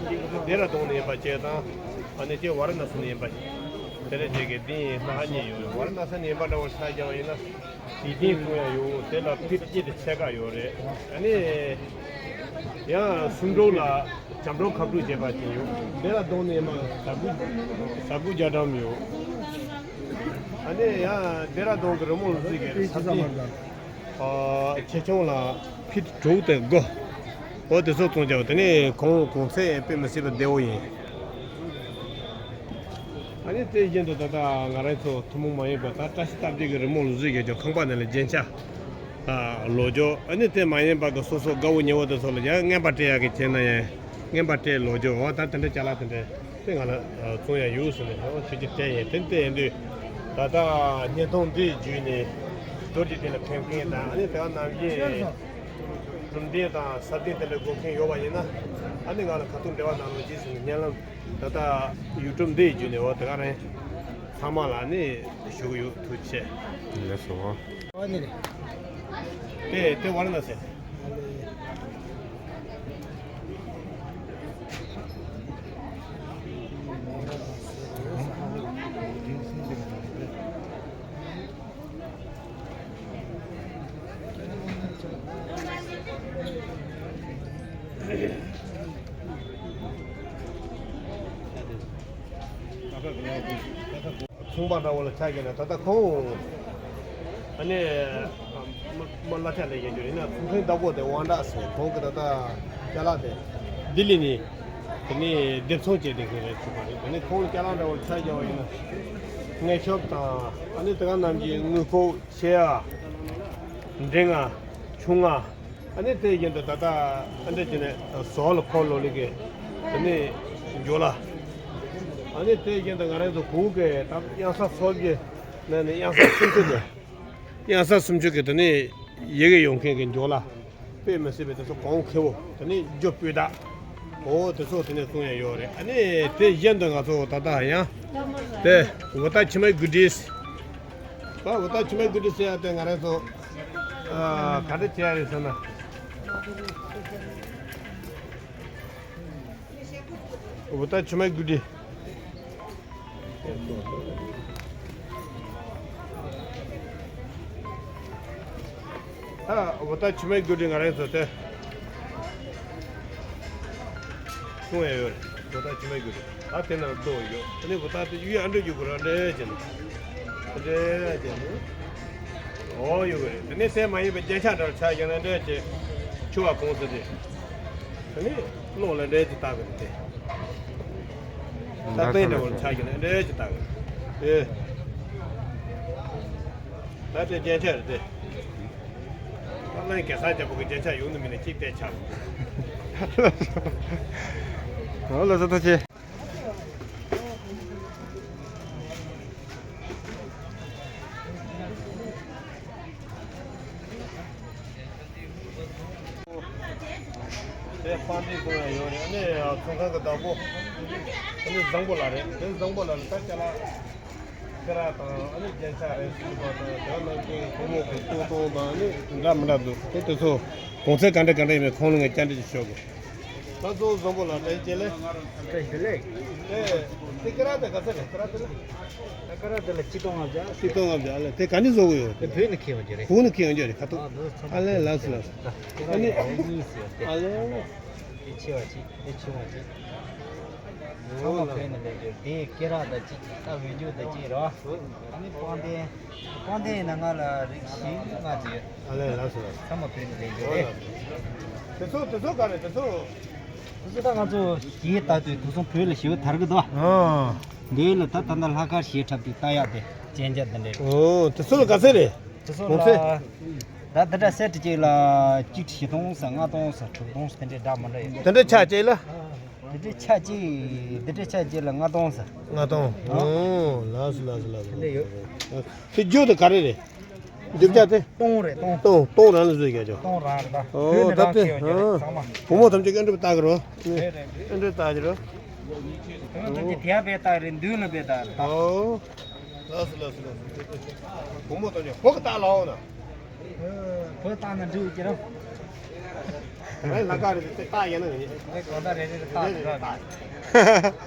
ཌེ་ར་ཌུན་ནས་ཡིན་པ་བྱས་དང་། ཨ་ནི་དེ་ཝ་ར་ཎ་སི་ནས་ཡིན་པ། དེ་འདྲ་བྱས་ཀྱི་གདན་སྣ་ཁ་གཉིས་ཡོད། ཝ་ར་ཎ་སི་ནས་ཡིན་པ་འདྲ་བོ་ཆ་བཞག་པ་ཡིན་ན། དེ་གདན་གསུང་ཡ་ཡོད། དེ་ལ་ཕིཊ་གཅིག་དང་ཕྱེད་ཀ་ཡོད་རེད། ཨ་ནི་ཡང་སུམ་ཀྲོའུ་ལ་བྱམས་སྒྲོལ་ཁ་ཕྲུག་བྱས་པ་ཅིག་ཡོད། ཌེ་ར་ཌུན་ནས་མ་ཟ་ཁུ་ཟ་ཁུ་རྒྱ་གྲམ་ཡོད། ཨ་ནི་ཡང་ཌེ་ར་ཌུན་གྱི་རི་མོ་ལ་གཟིགས་ཀྱི་རེད། ས་སྟེང་ཆེ་ཆུང་ལ་ཕིཊ་དྲུག་དང་དགུ། འོ་དེ་ཚོ་བཙོང་རྒྱུ། དེ་ནས་གོང་གོང་ཚད་དཔེ་མི་སྲིད་པ་བདེ་བོ་ཡིན། ཨ་ནི་དེ་བཞིན་དུ་ད་ལྟ་ང་རང་ཚོ་ཐུན་མོང་མ་ཡིན་པ་ད་བཀྲ་ཤིས་རྟགས་བརྒྱད་ཀྱི་རི་མོ་ལུག་རྫི་རྒྱག་རྒྱུ། ཁང་པ་ནང་ལ་རྒྱན་ཆ་ལོག་རྒྱུ། ཨ་ནི་དེ་མ་ཡིན་པ་གི་སོ་སོ་དགའ་བོ་ཉེ་བོ་དེ་ཚོ་ལ་ཡང་རྔན་པ་སྤྲད་ཡག་གི་བྱས་ན་ཡང་རྔན་པ་སྤྲད་ལོག་རྒྱུ། འོ་ད་དེ་འདྲ་ཅ་ལག་དེ་འདྲ་དེ་ང་ལ་བཙོང་ཡ་ཡོད་ཟེར་ནས། འོ་ཁྱེད་ཀྱི་དེ་ཡིན། དེ་དེ་ཡིན་དུས་ད་ལྟ་བརྙན་ཐུང་འདི་བརྒྱུད་ནས་རྡོ་རྗེ་གདན་ལ་ཕེབས་མཁན་དང་། ཨ་ནི་དེ་ག་ནང་བཞིན་གྲུབ་འབྲས་དང་ཟབ་སྦྱོང་དེ་འདྲ་དགོས་མཁན་ཡོད་པ་ཡིན་ན། ཨ་ནི་ང་ལ་ཁ་ཐུག་འབྲེལ་བ་གནང་རོགས་གྱིས་ཟེར་ནས་སྙན་ལམ། ད་ལྟ་ཡུ་ཊུབ་འདི་བརྒྱུད་ནས་འོ་དེ་ག་རང་ཚང་མ་ལ་ནི་ཞུ་གི་ཡོད། ཐུགས་རྗེ་ཆེ། ལགས་སོ། ཨ་ནི་རེད། དེ་དེ་ཝ་ར་ཎ་སི། ཚོང་པ་འདྲ་བོ་ལ་ཆ་བཞག་ན་ད་ལྟ་ཁོང་ཨ་ནི་མ་མ་གླ་ཆ་ལས་ཀྱི་འགྱུར་ཡིན་ན། ཚོང་མཁན་བདག་པོ་དེ་དབང་གྲགས་ཟེར། ཁོང་གི་ད་ལྟ་ཅ་ལག་དེ་ལྡི་ལི་ནས་དེ་ནས་སྡེབ་ཚོང་བྱས་བསྡད་མཁན་རེད། ཚོང་པ་རེད། དེ་ནས་ཁོང་ཅ་ལག་འདྲ་བོ་ལ་ཆ་བཞག་པ་ཡིན་ན་སྔས་ཤོབ་དང་། ཨ་ནི་དེ་ག་ནང་བཞིན་དངུལ་ཁུག་ཆེ་ཡ། འབྲིང་ང་། ཆུང་ང་། ཨ་ནི་དེ་བཞིན་དུ་ད་ལྟ་ཨ་འདྲ་བྱས་ནས་ཟོག་ལ་ཁོ་ལོ་ལི་གི་དེ་ནས་འཇོ་ལ། ཨ་ནི་དེ་བཞིན་དུ་ང་རང་ཚོ་གུ་གི་ད་གཡང་ས་སོ་བརྒྱད་ནས་ནས་གཡང་ས་སུམ་ཅུ་དེ། གཡང་ས་སུམ་ཅུ་གི་དེ་ནས་ཡི་གེ་ཡོང་མཁན་གི་འཇོ་ལ། དཔེ་མི་སྲིད་པའི་དེ་ཚོ་གོང་ཁེ་བོ། དེ་ནས་རྒྱུ་སྤུས་དག་འོ་དེ་ཚོ་དེ་ནས་བཙོང་ཡ་ཡོད་རེད། ཨ་ནི་དེ་བཞིན་དུ་ང་ཚོ་ད་ལྟ་ཡང་དེ་ཝུ་ཏ་ཆི་མའི་གུ་ཏི་ཟེར། ད་ཝུ་ཏ་ཆི་མའི་གུ་ཏི་ཟེར་ཡ་དེ་ང་རང་ཚོ་ཨ་ག་འདྲ་བྱས་ཡ་རེད་ཟེར་ན། ཝུ་ཏ་ཆི་མའི་གུ་ཏི། ད་བོ་ད་ཆུ་མའི་རྒྱུ་འབྲས་ང་རང་ཚོ་དེ་སོང་ཡ་ཡོད་རེད། བོ་ད་ཆུ་མའི་རྒྱུ་འབྲས་ད་དེ་ན་རྡོ་ཡོད། ཨ་ནི་བོ་ད་དེ་ཡུལ་ཨ་འདྲ་རྒྱུ་གུ་ར་འདྲ་བྱས་ནས་འདྲ་བྱས་ནས་འོ་ཡོད་རེད། དེ་ནས་དེ་མ་ཡིན་པའི་རྒྱན་ཆ་འདྲ་ཆགས་ཀྱང་ན་འདྲ་བྱས་ཆུ་བ་གོང་ས་དེ་དེ་ནས་གློག་ལ་འདྲ་ཅིག་བཏགས་གི་རེད་དེ། ད་སྟེང་འདྲ་བོར་ཆགས་ཀྱང་ན་འདྲ་ཅིག་བཏགས་གི་རེད་དེ། ད་དེ་རྒྱན་ཆ་རེད་དེ། ད་ལན་གེ་སར་རྒྱལ་པོ་གི་རྒྱན་ཆ་ཡོང་ནི་མིན་ན་གཅིག་བལྟས་ཆགས། ཨོ་ལགས་སོ་ཐུགས་རྗེ་ཆེ། དེ་པང་གདན་སྒོ་ཡང་ཡོད་རེད། ཨ་ནི་ཚོང་ཁང་གི་བདག་པོ་ཨ་ནི་བཟང་པོ་ལགས་རེད། དེ་བཟང་པོ་ལགས་ལ་ད་ཅ་ལག་སྐེ་རགས་དང་ཨ་ནི་རྒྱན་ཆ་རེད་ཟེར་བ་དང་དེ་ནང་བཞིན་བུ་མོ་གི་སྟོང་སྟོང་དང་ཨ་ནི་འདྲ་མི་འདྲ་འདུག་དེ་དེ་ཚོ་གོང་ཚད་ག་འདྲ་ག་འདྲ་ཡིན་མིན་ཁོང་ལ་ངས་བཅར་འདྲི་ཞུ་ཞོག་གི། ད་གཙོ་བོ་བཟང་པོ་ལགས་བཀྲ་ཤིས་བདེ་ལེགས། བཀྲ་ཤིས་བདེ་ལེགས། ཨེ། དེ་སྐེ་རགས་དེ་ག་ཚད་རེད། སྐེ་རགས་དེ་ལ། སྐེ་རགས་དེ་ལ་གཅིག་སྟོང་ལྔ་བརྒྱ། གཅིག་སྟོང་ལྔ་བརྒྱ་ཨ་ལས་དེ་ག་ནས་བཟོ་གི་ཡོད། དེ་བོད་ནས་ཁྱེར་ཡོང་རྒྱུ་རེད། བོད་ནས་ཁྱེར་ཡོང་རྒྱུ་རེད་ཁ་ཐུག་ཨ་ལས་ལགས་སོ་ལགས་སོ། ཨ་ནི་གཉིས་ཡོད་དེ། ཨ་ལས། དེ་ཆེ་བ་གཅིག་དེ་ཆུང་བ་གཅིག་ཚང་མ་བོད་ནས་ལེན་རྒྱུ་རེད། དེ་སྐེ་རགས་དང་གཅིག་ད་འོས་འཇུག་དང་གཅིག་རེད་བ། ཨ་ནི་པང་གདན། པང་གདན་ཡིན་ན་ང་ལ་རིགས་བཞི་ལྔ་ཅིག་ཡོད། ཨ་ལས་ལགས་སོ་ལགས་སོ། ཚང་མ་བོད་ནས་ལེན་རྒྱུ་རེད། དེ་ཚོ་དེ་ཚོ་ག་རེ་དེ་ཚོ། དེ་ཚོ་ད་ང་ཚོ་གཞས་ལྟ་དུས་དེང་སང་བོད་ལ་ཞེ་པོ་དར་གི་འདུག་ཨ། འདི་ལ་ད་ད་ལྟ་ལྷག་དཀར་གཞས་འཁྲབ་དུས་ལྟ་ཡག་དེ་གཅན་གཅན་དེ་འདྲས། ཨོ་དེ་ཚོ་ལ་ག་ཚད་རེད། དེ་ཚོ་ལ། གོང་ཚད། ད་འདི་འདྲ་སེ་ཊི་གཅིག་ལ་གཅིག་ཁྲི་བཞི་སྟོང་ཟེར་ལྔ་སྟོང་ཟེར་དྲུག་སྟོང་ཟེར་དེ་འདྲས་འདྲ་མི་འདྲ་ཡོད། དེ་འདྲ་ཆ་གཅིག་ལ། དེ་འདྲའི་ཆ་གཅིག་དེ་འདྲའི་ཆ་གཅིག་ལ་ལྔ་སྟོང་ཟེར། ལྔ་སྟོང་། ཨོ་ལགས་སོ་ལགས་སོ་ལགས་སོ། དེ་འདྲ་ཡོད། དེ་རྒྱུ་དེ་ག་རེ་རེད། རྒྱུ་ཆ་དེ། སྟོང་རེད་སྟོང་། སྟོང་སྟོང་རང་ལ་བཟོས་རྒྱུ་ཆ། སྟོང་རང་རེད་ད། ཨོ་བོད་ནས་ད་རང་དེ་ཁྱེར་ཡོང་རྒྱུ་རེད། ཨ་ཚང་མ། བུ་མོ་ཐམས་ཅད་ཨེ་འདྲ་བཏགས་ཀྱི་རོ། རེད་རེད། ཨེ་འདྲ་བཏགས་ཀྱི་རོ། བུ་མོ་ཐམས་ཅད་དེ་ཡ་བས་བཏགས་རེད། མདུན་ལ་བས་བཏགས་རེད་ད། ཨོ། ལགས་སོ་ལགས་སོ་ལགས་སོ། བུ་མོ་ཐམས་ཅད་བོད་ཀྱི་བཏགས་ལ་འོང་ན། བོད་བཏགས་ན་འགྲིག་གི་རེད། ངས་ལ་ཀ་རེ་རེ་བཏགས་ཡིན་ན་ངས། ངས་གོ་ད་རེ་རེ་རེ་བཏགས་རེ་རེ་རེ་བཏགས།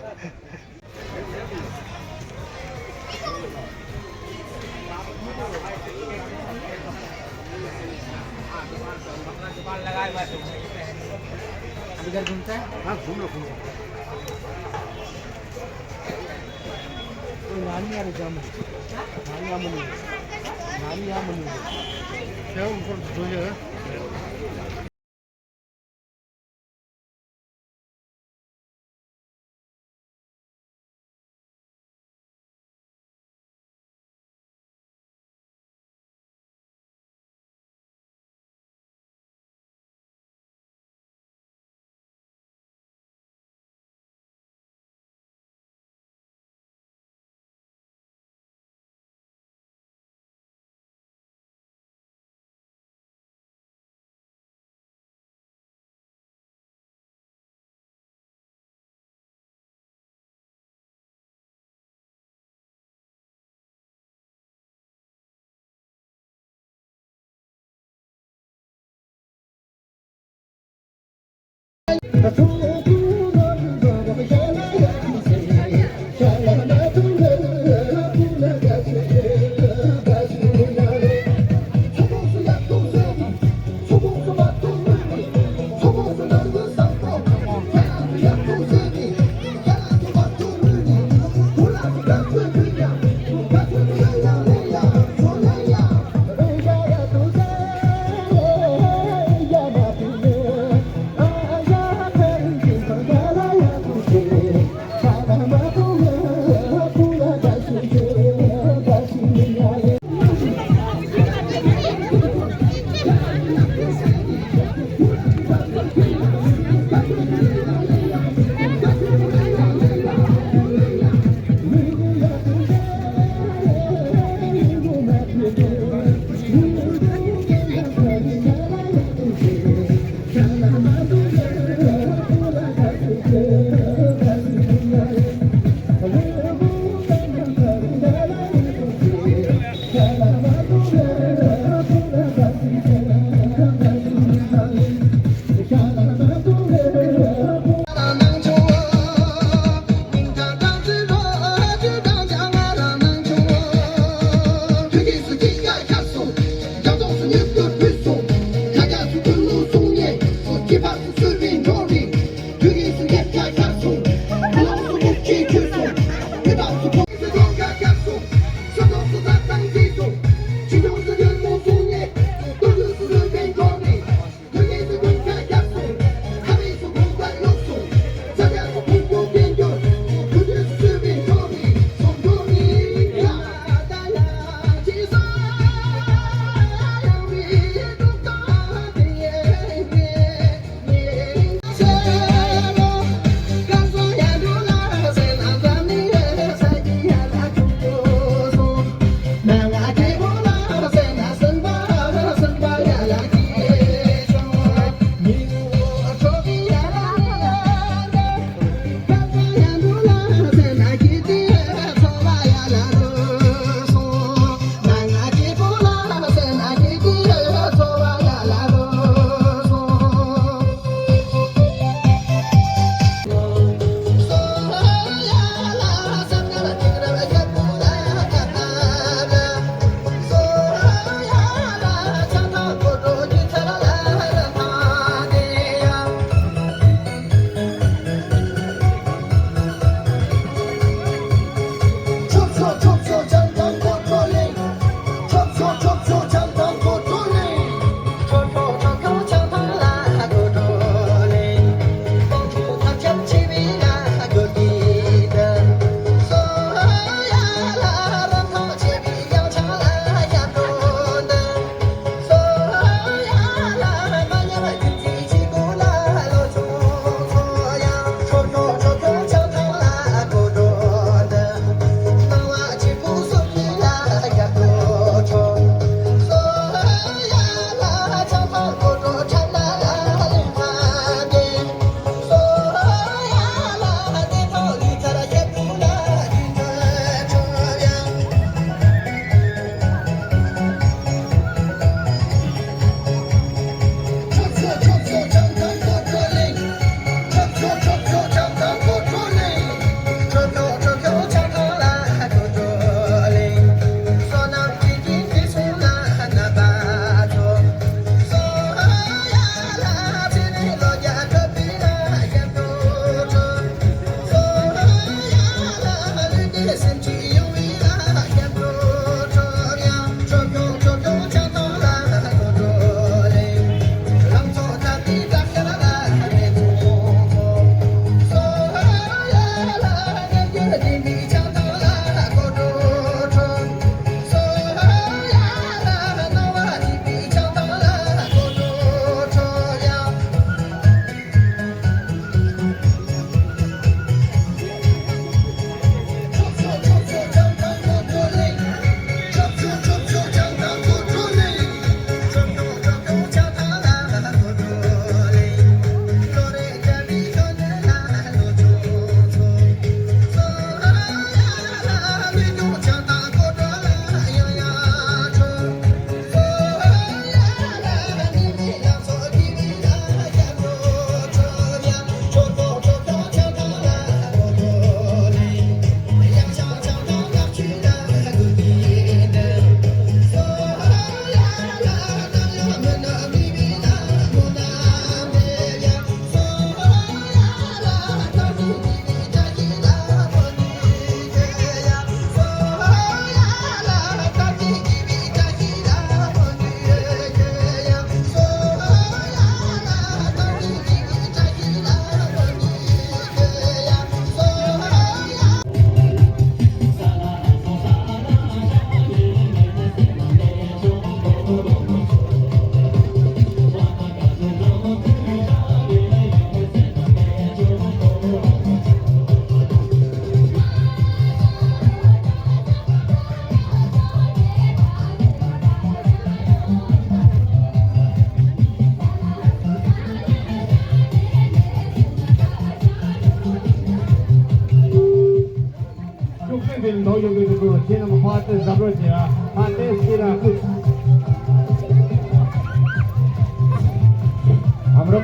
हाम्रो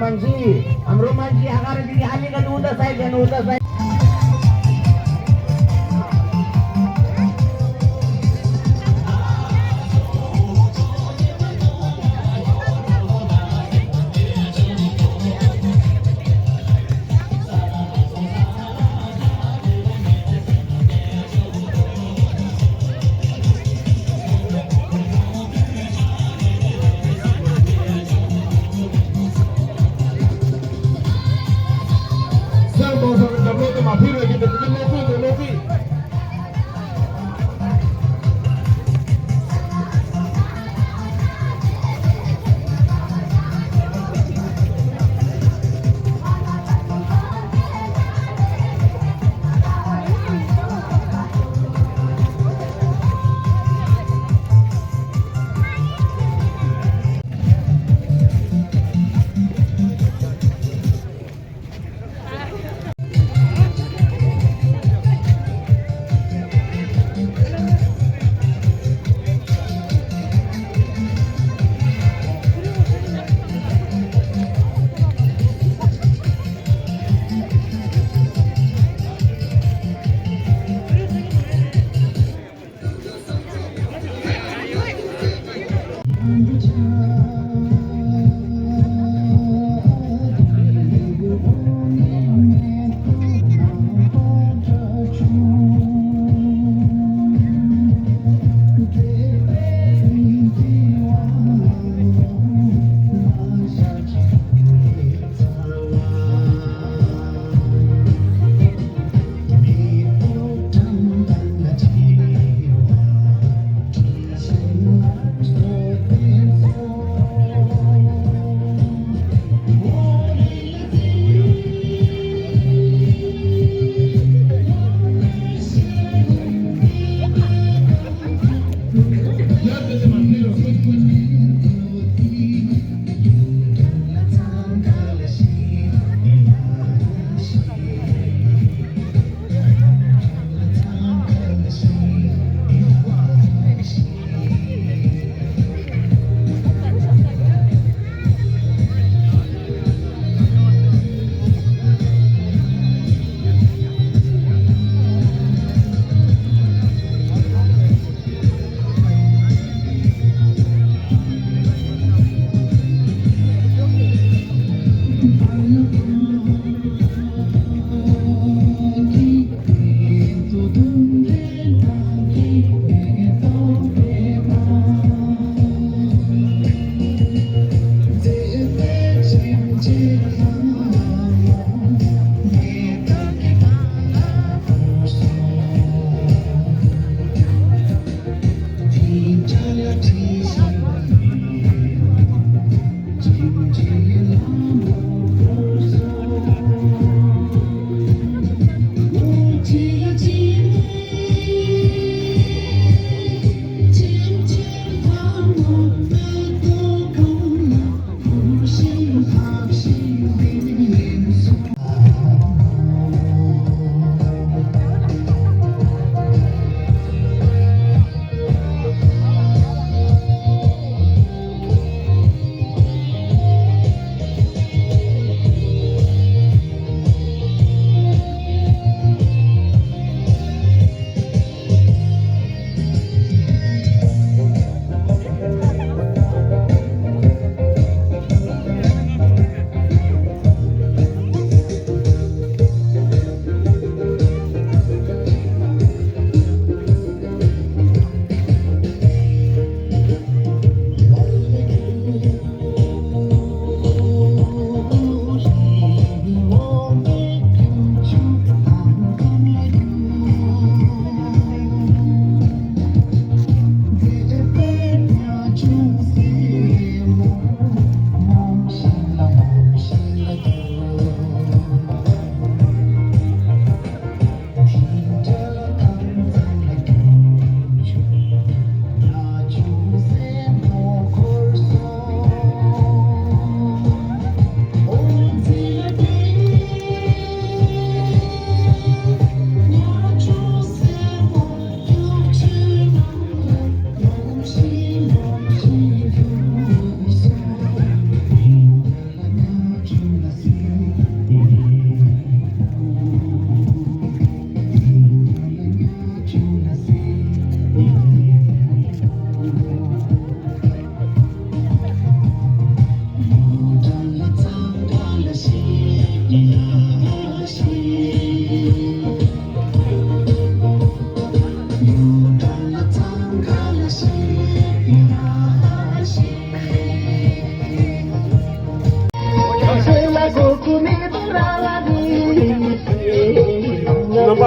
मान्छे, हाम्रो मान्छे अगाडि दिदी, अलिकति उता साइड जानु, उता साइड।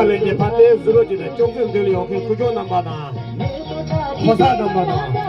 ལས་ཀྱི་ཕ་ཏེ་ཟུ་རོ་ཅི་དང་ཅོག་ཙེ་འདི་ལ་ཡོང་མཁན་སྐུ་ཞབས་རྣམ་པ་དང་། ཕོ་གསར་རྣམ་པ་དང་།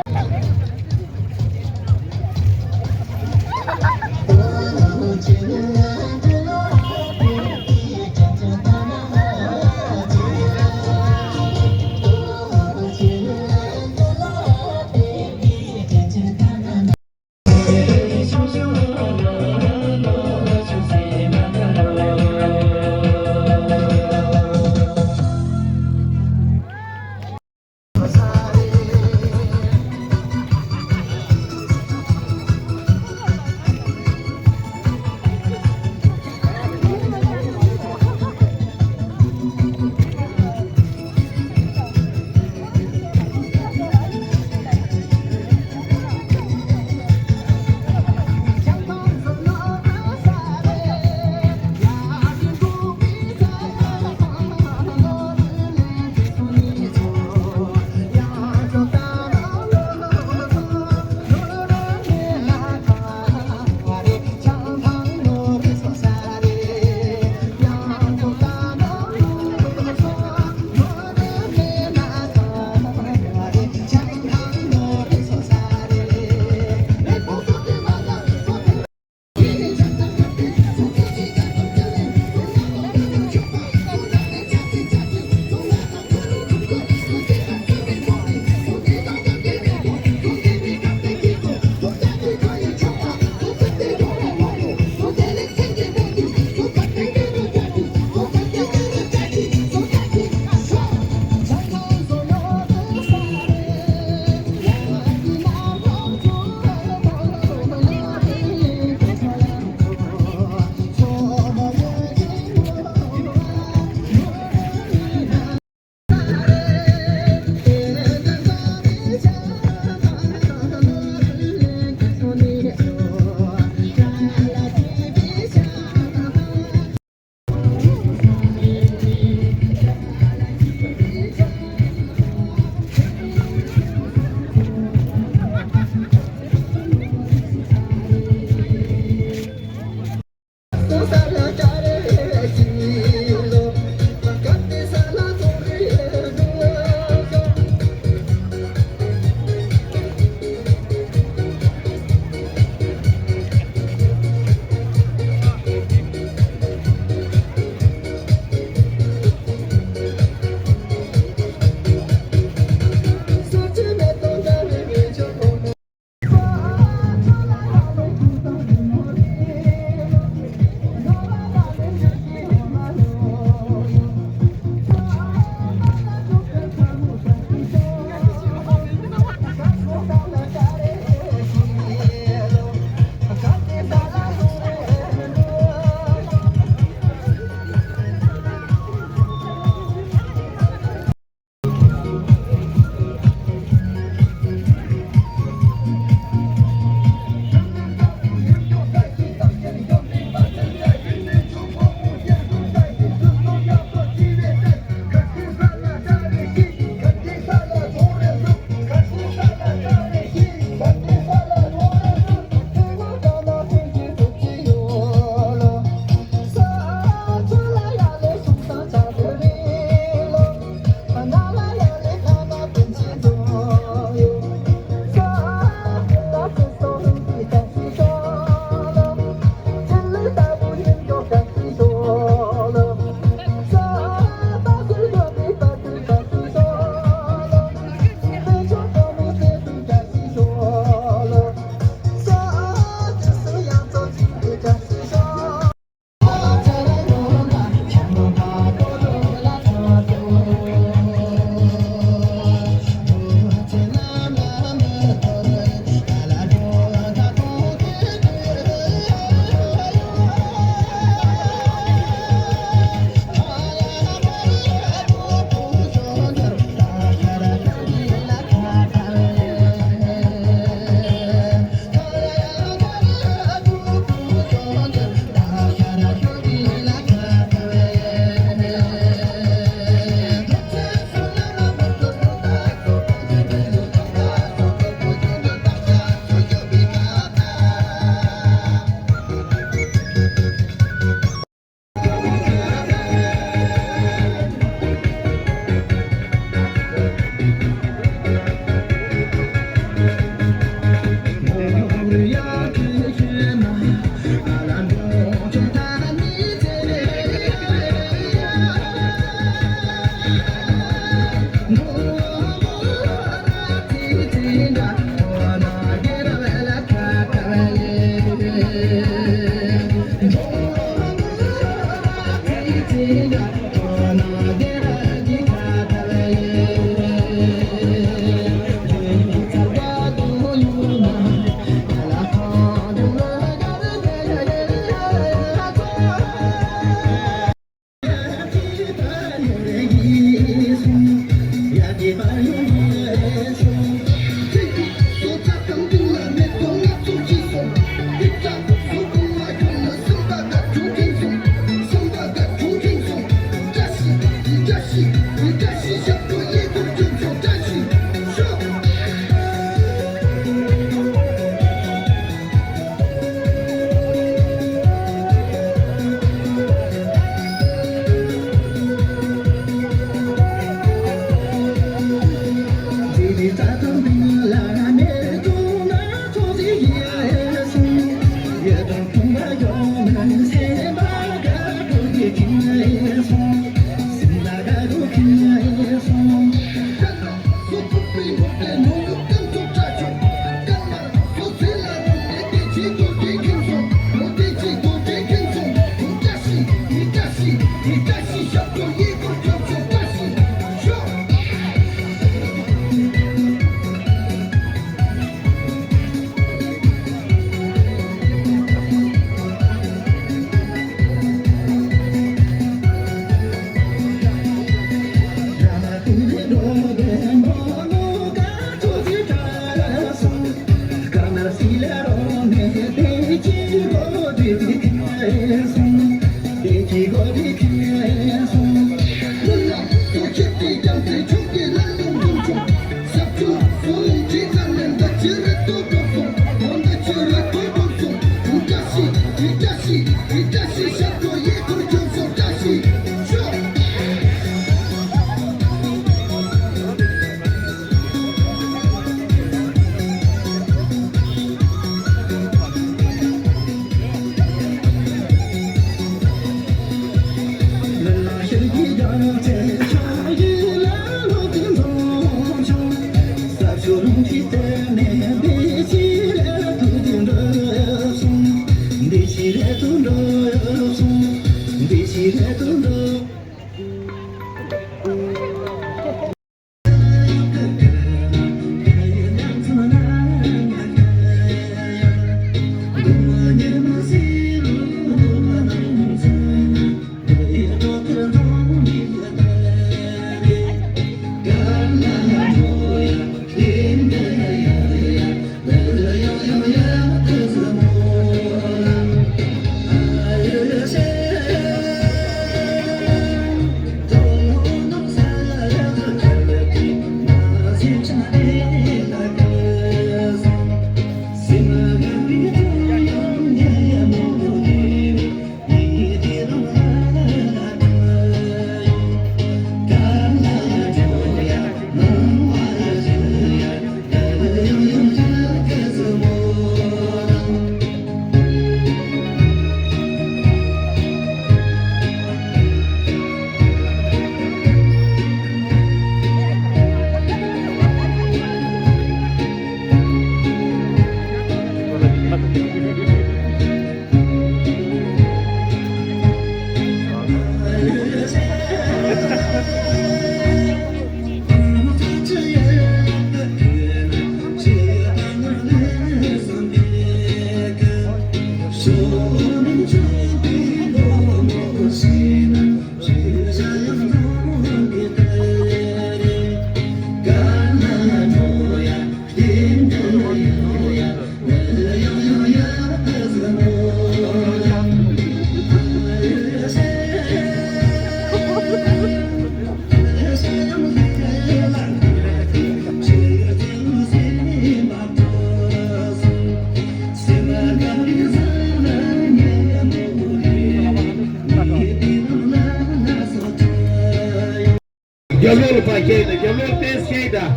རྒྱབ་ལོགས་ལ་ཕར་བཤད་དང་། རྒྱབ་ལོགས་ཏོག་ཙམ་བཤད་དང་།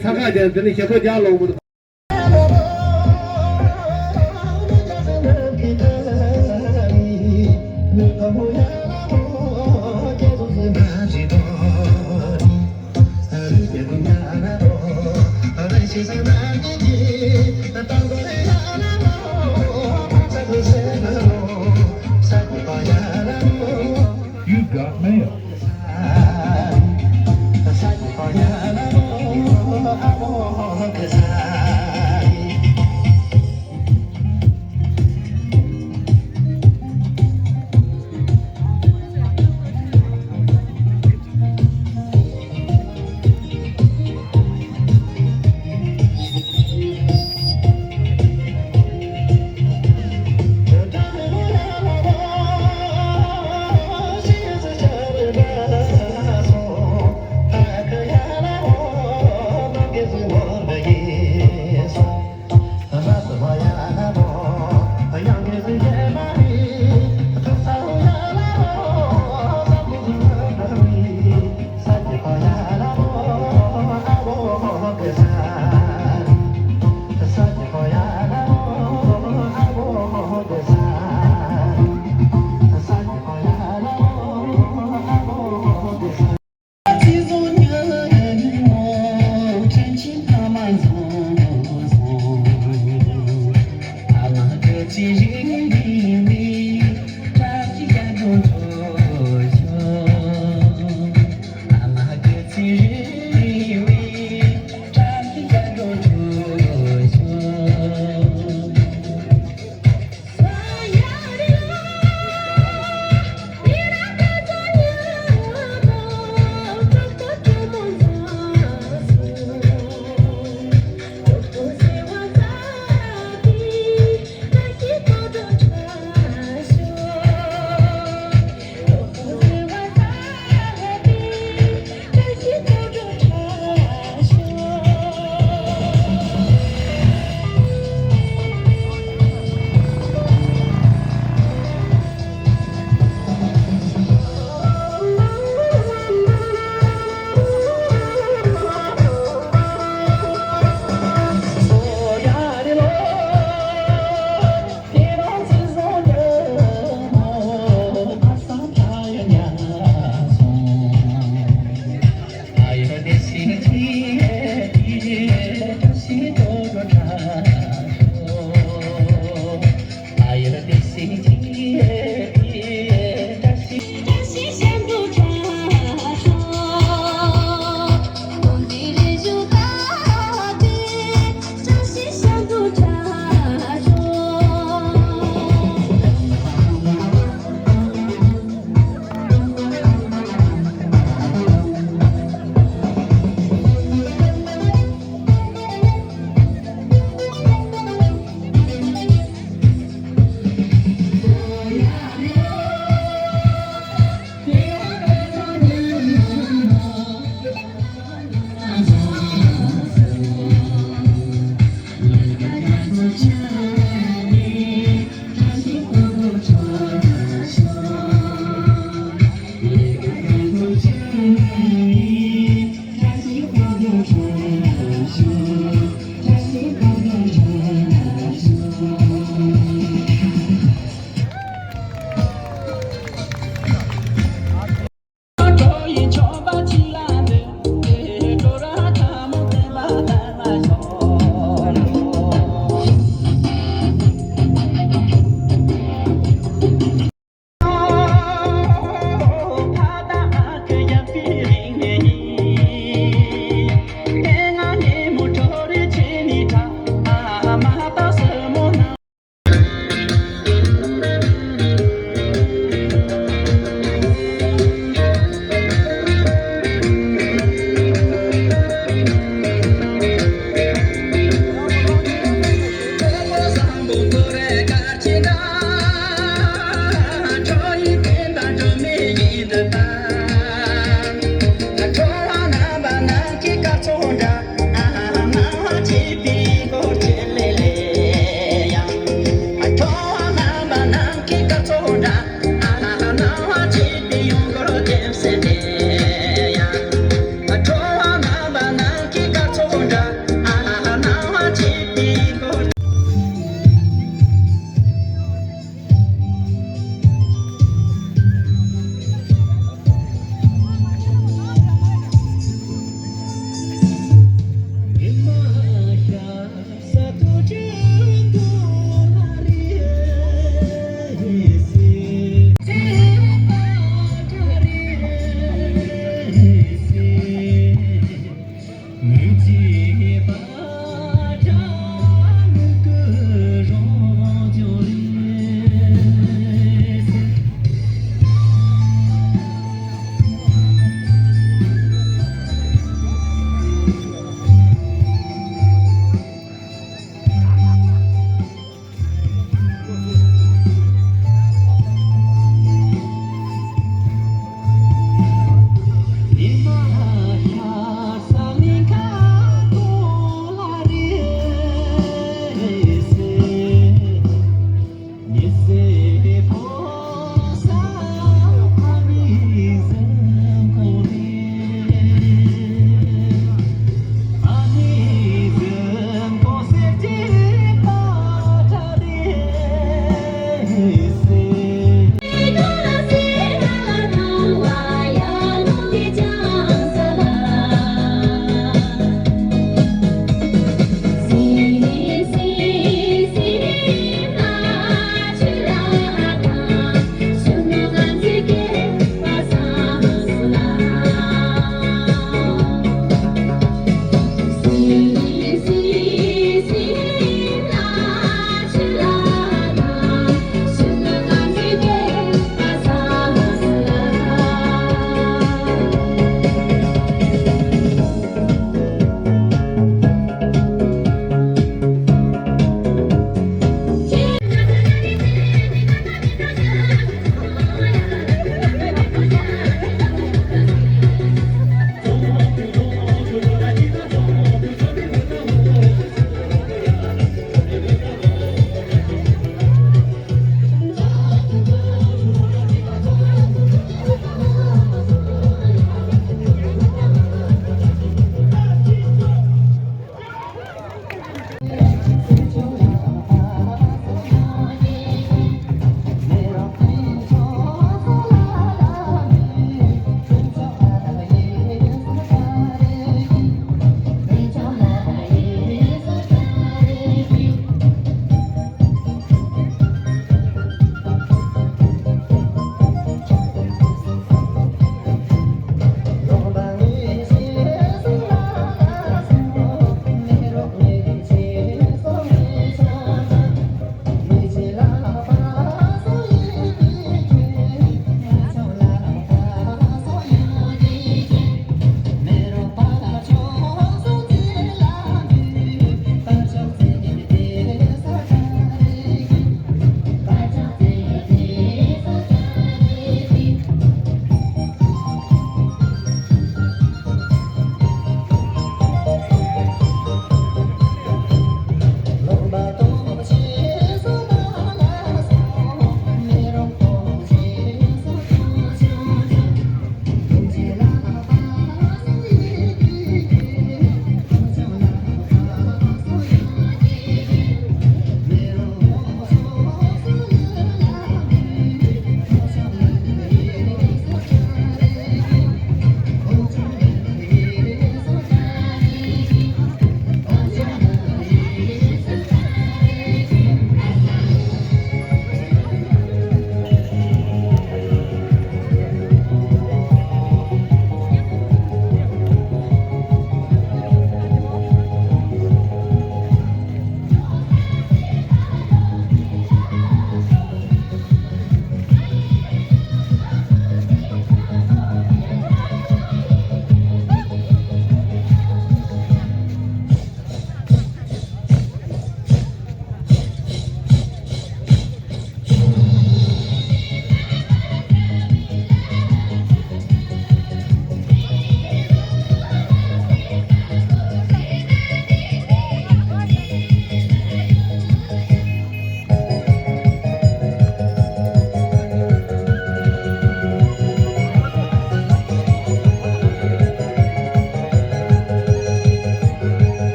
ཚ་ཁ་རྒྱག་འདི་ནི་ཞབས་བྲོ་རྒྱག་ལོང་མི་འདུག You got mail.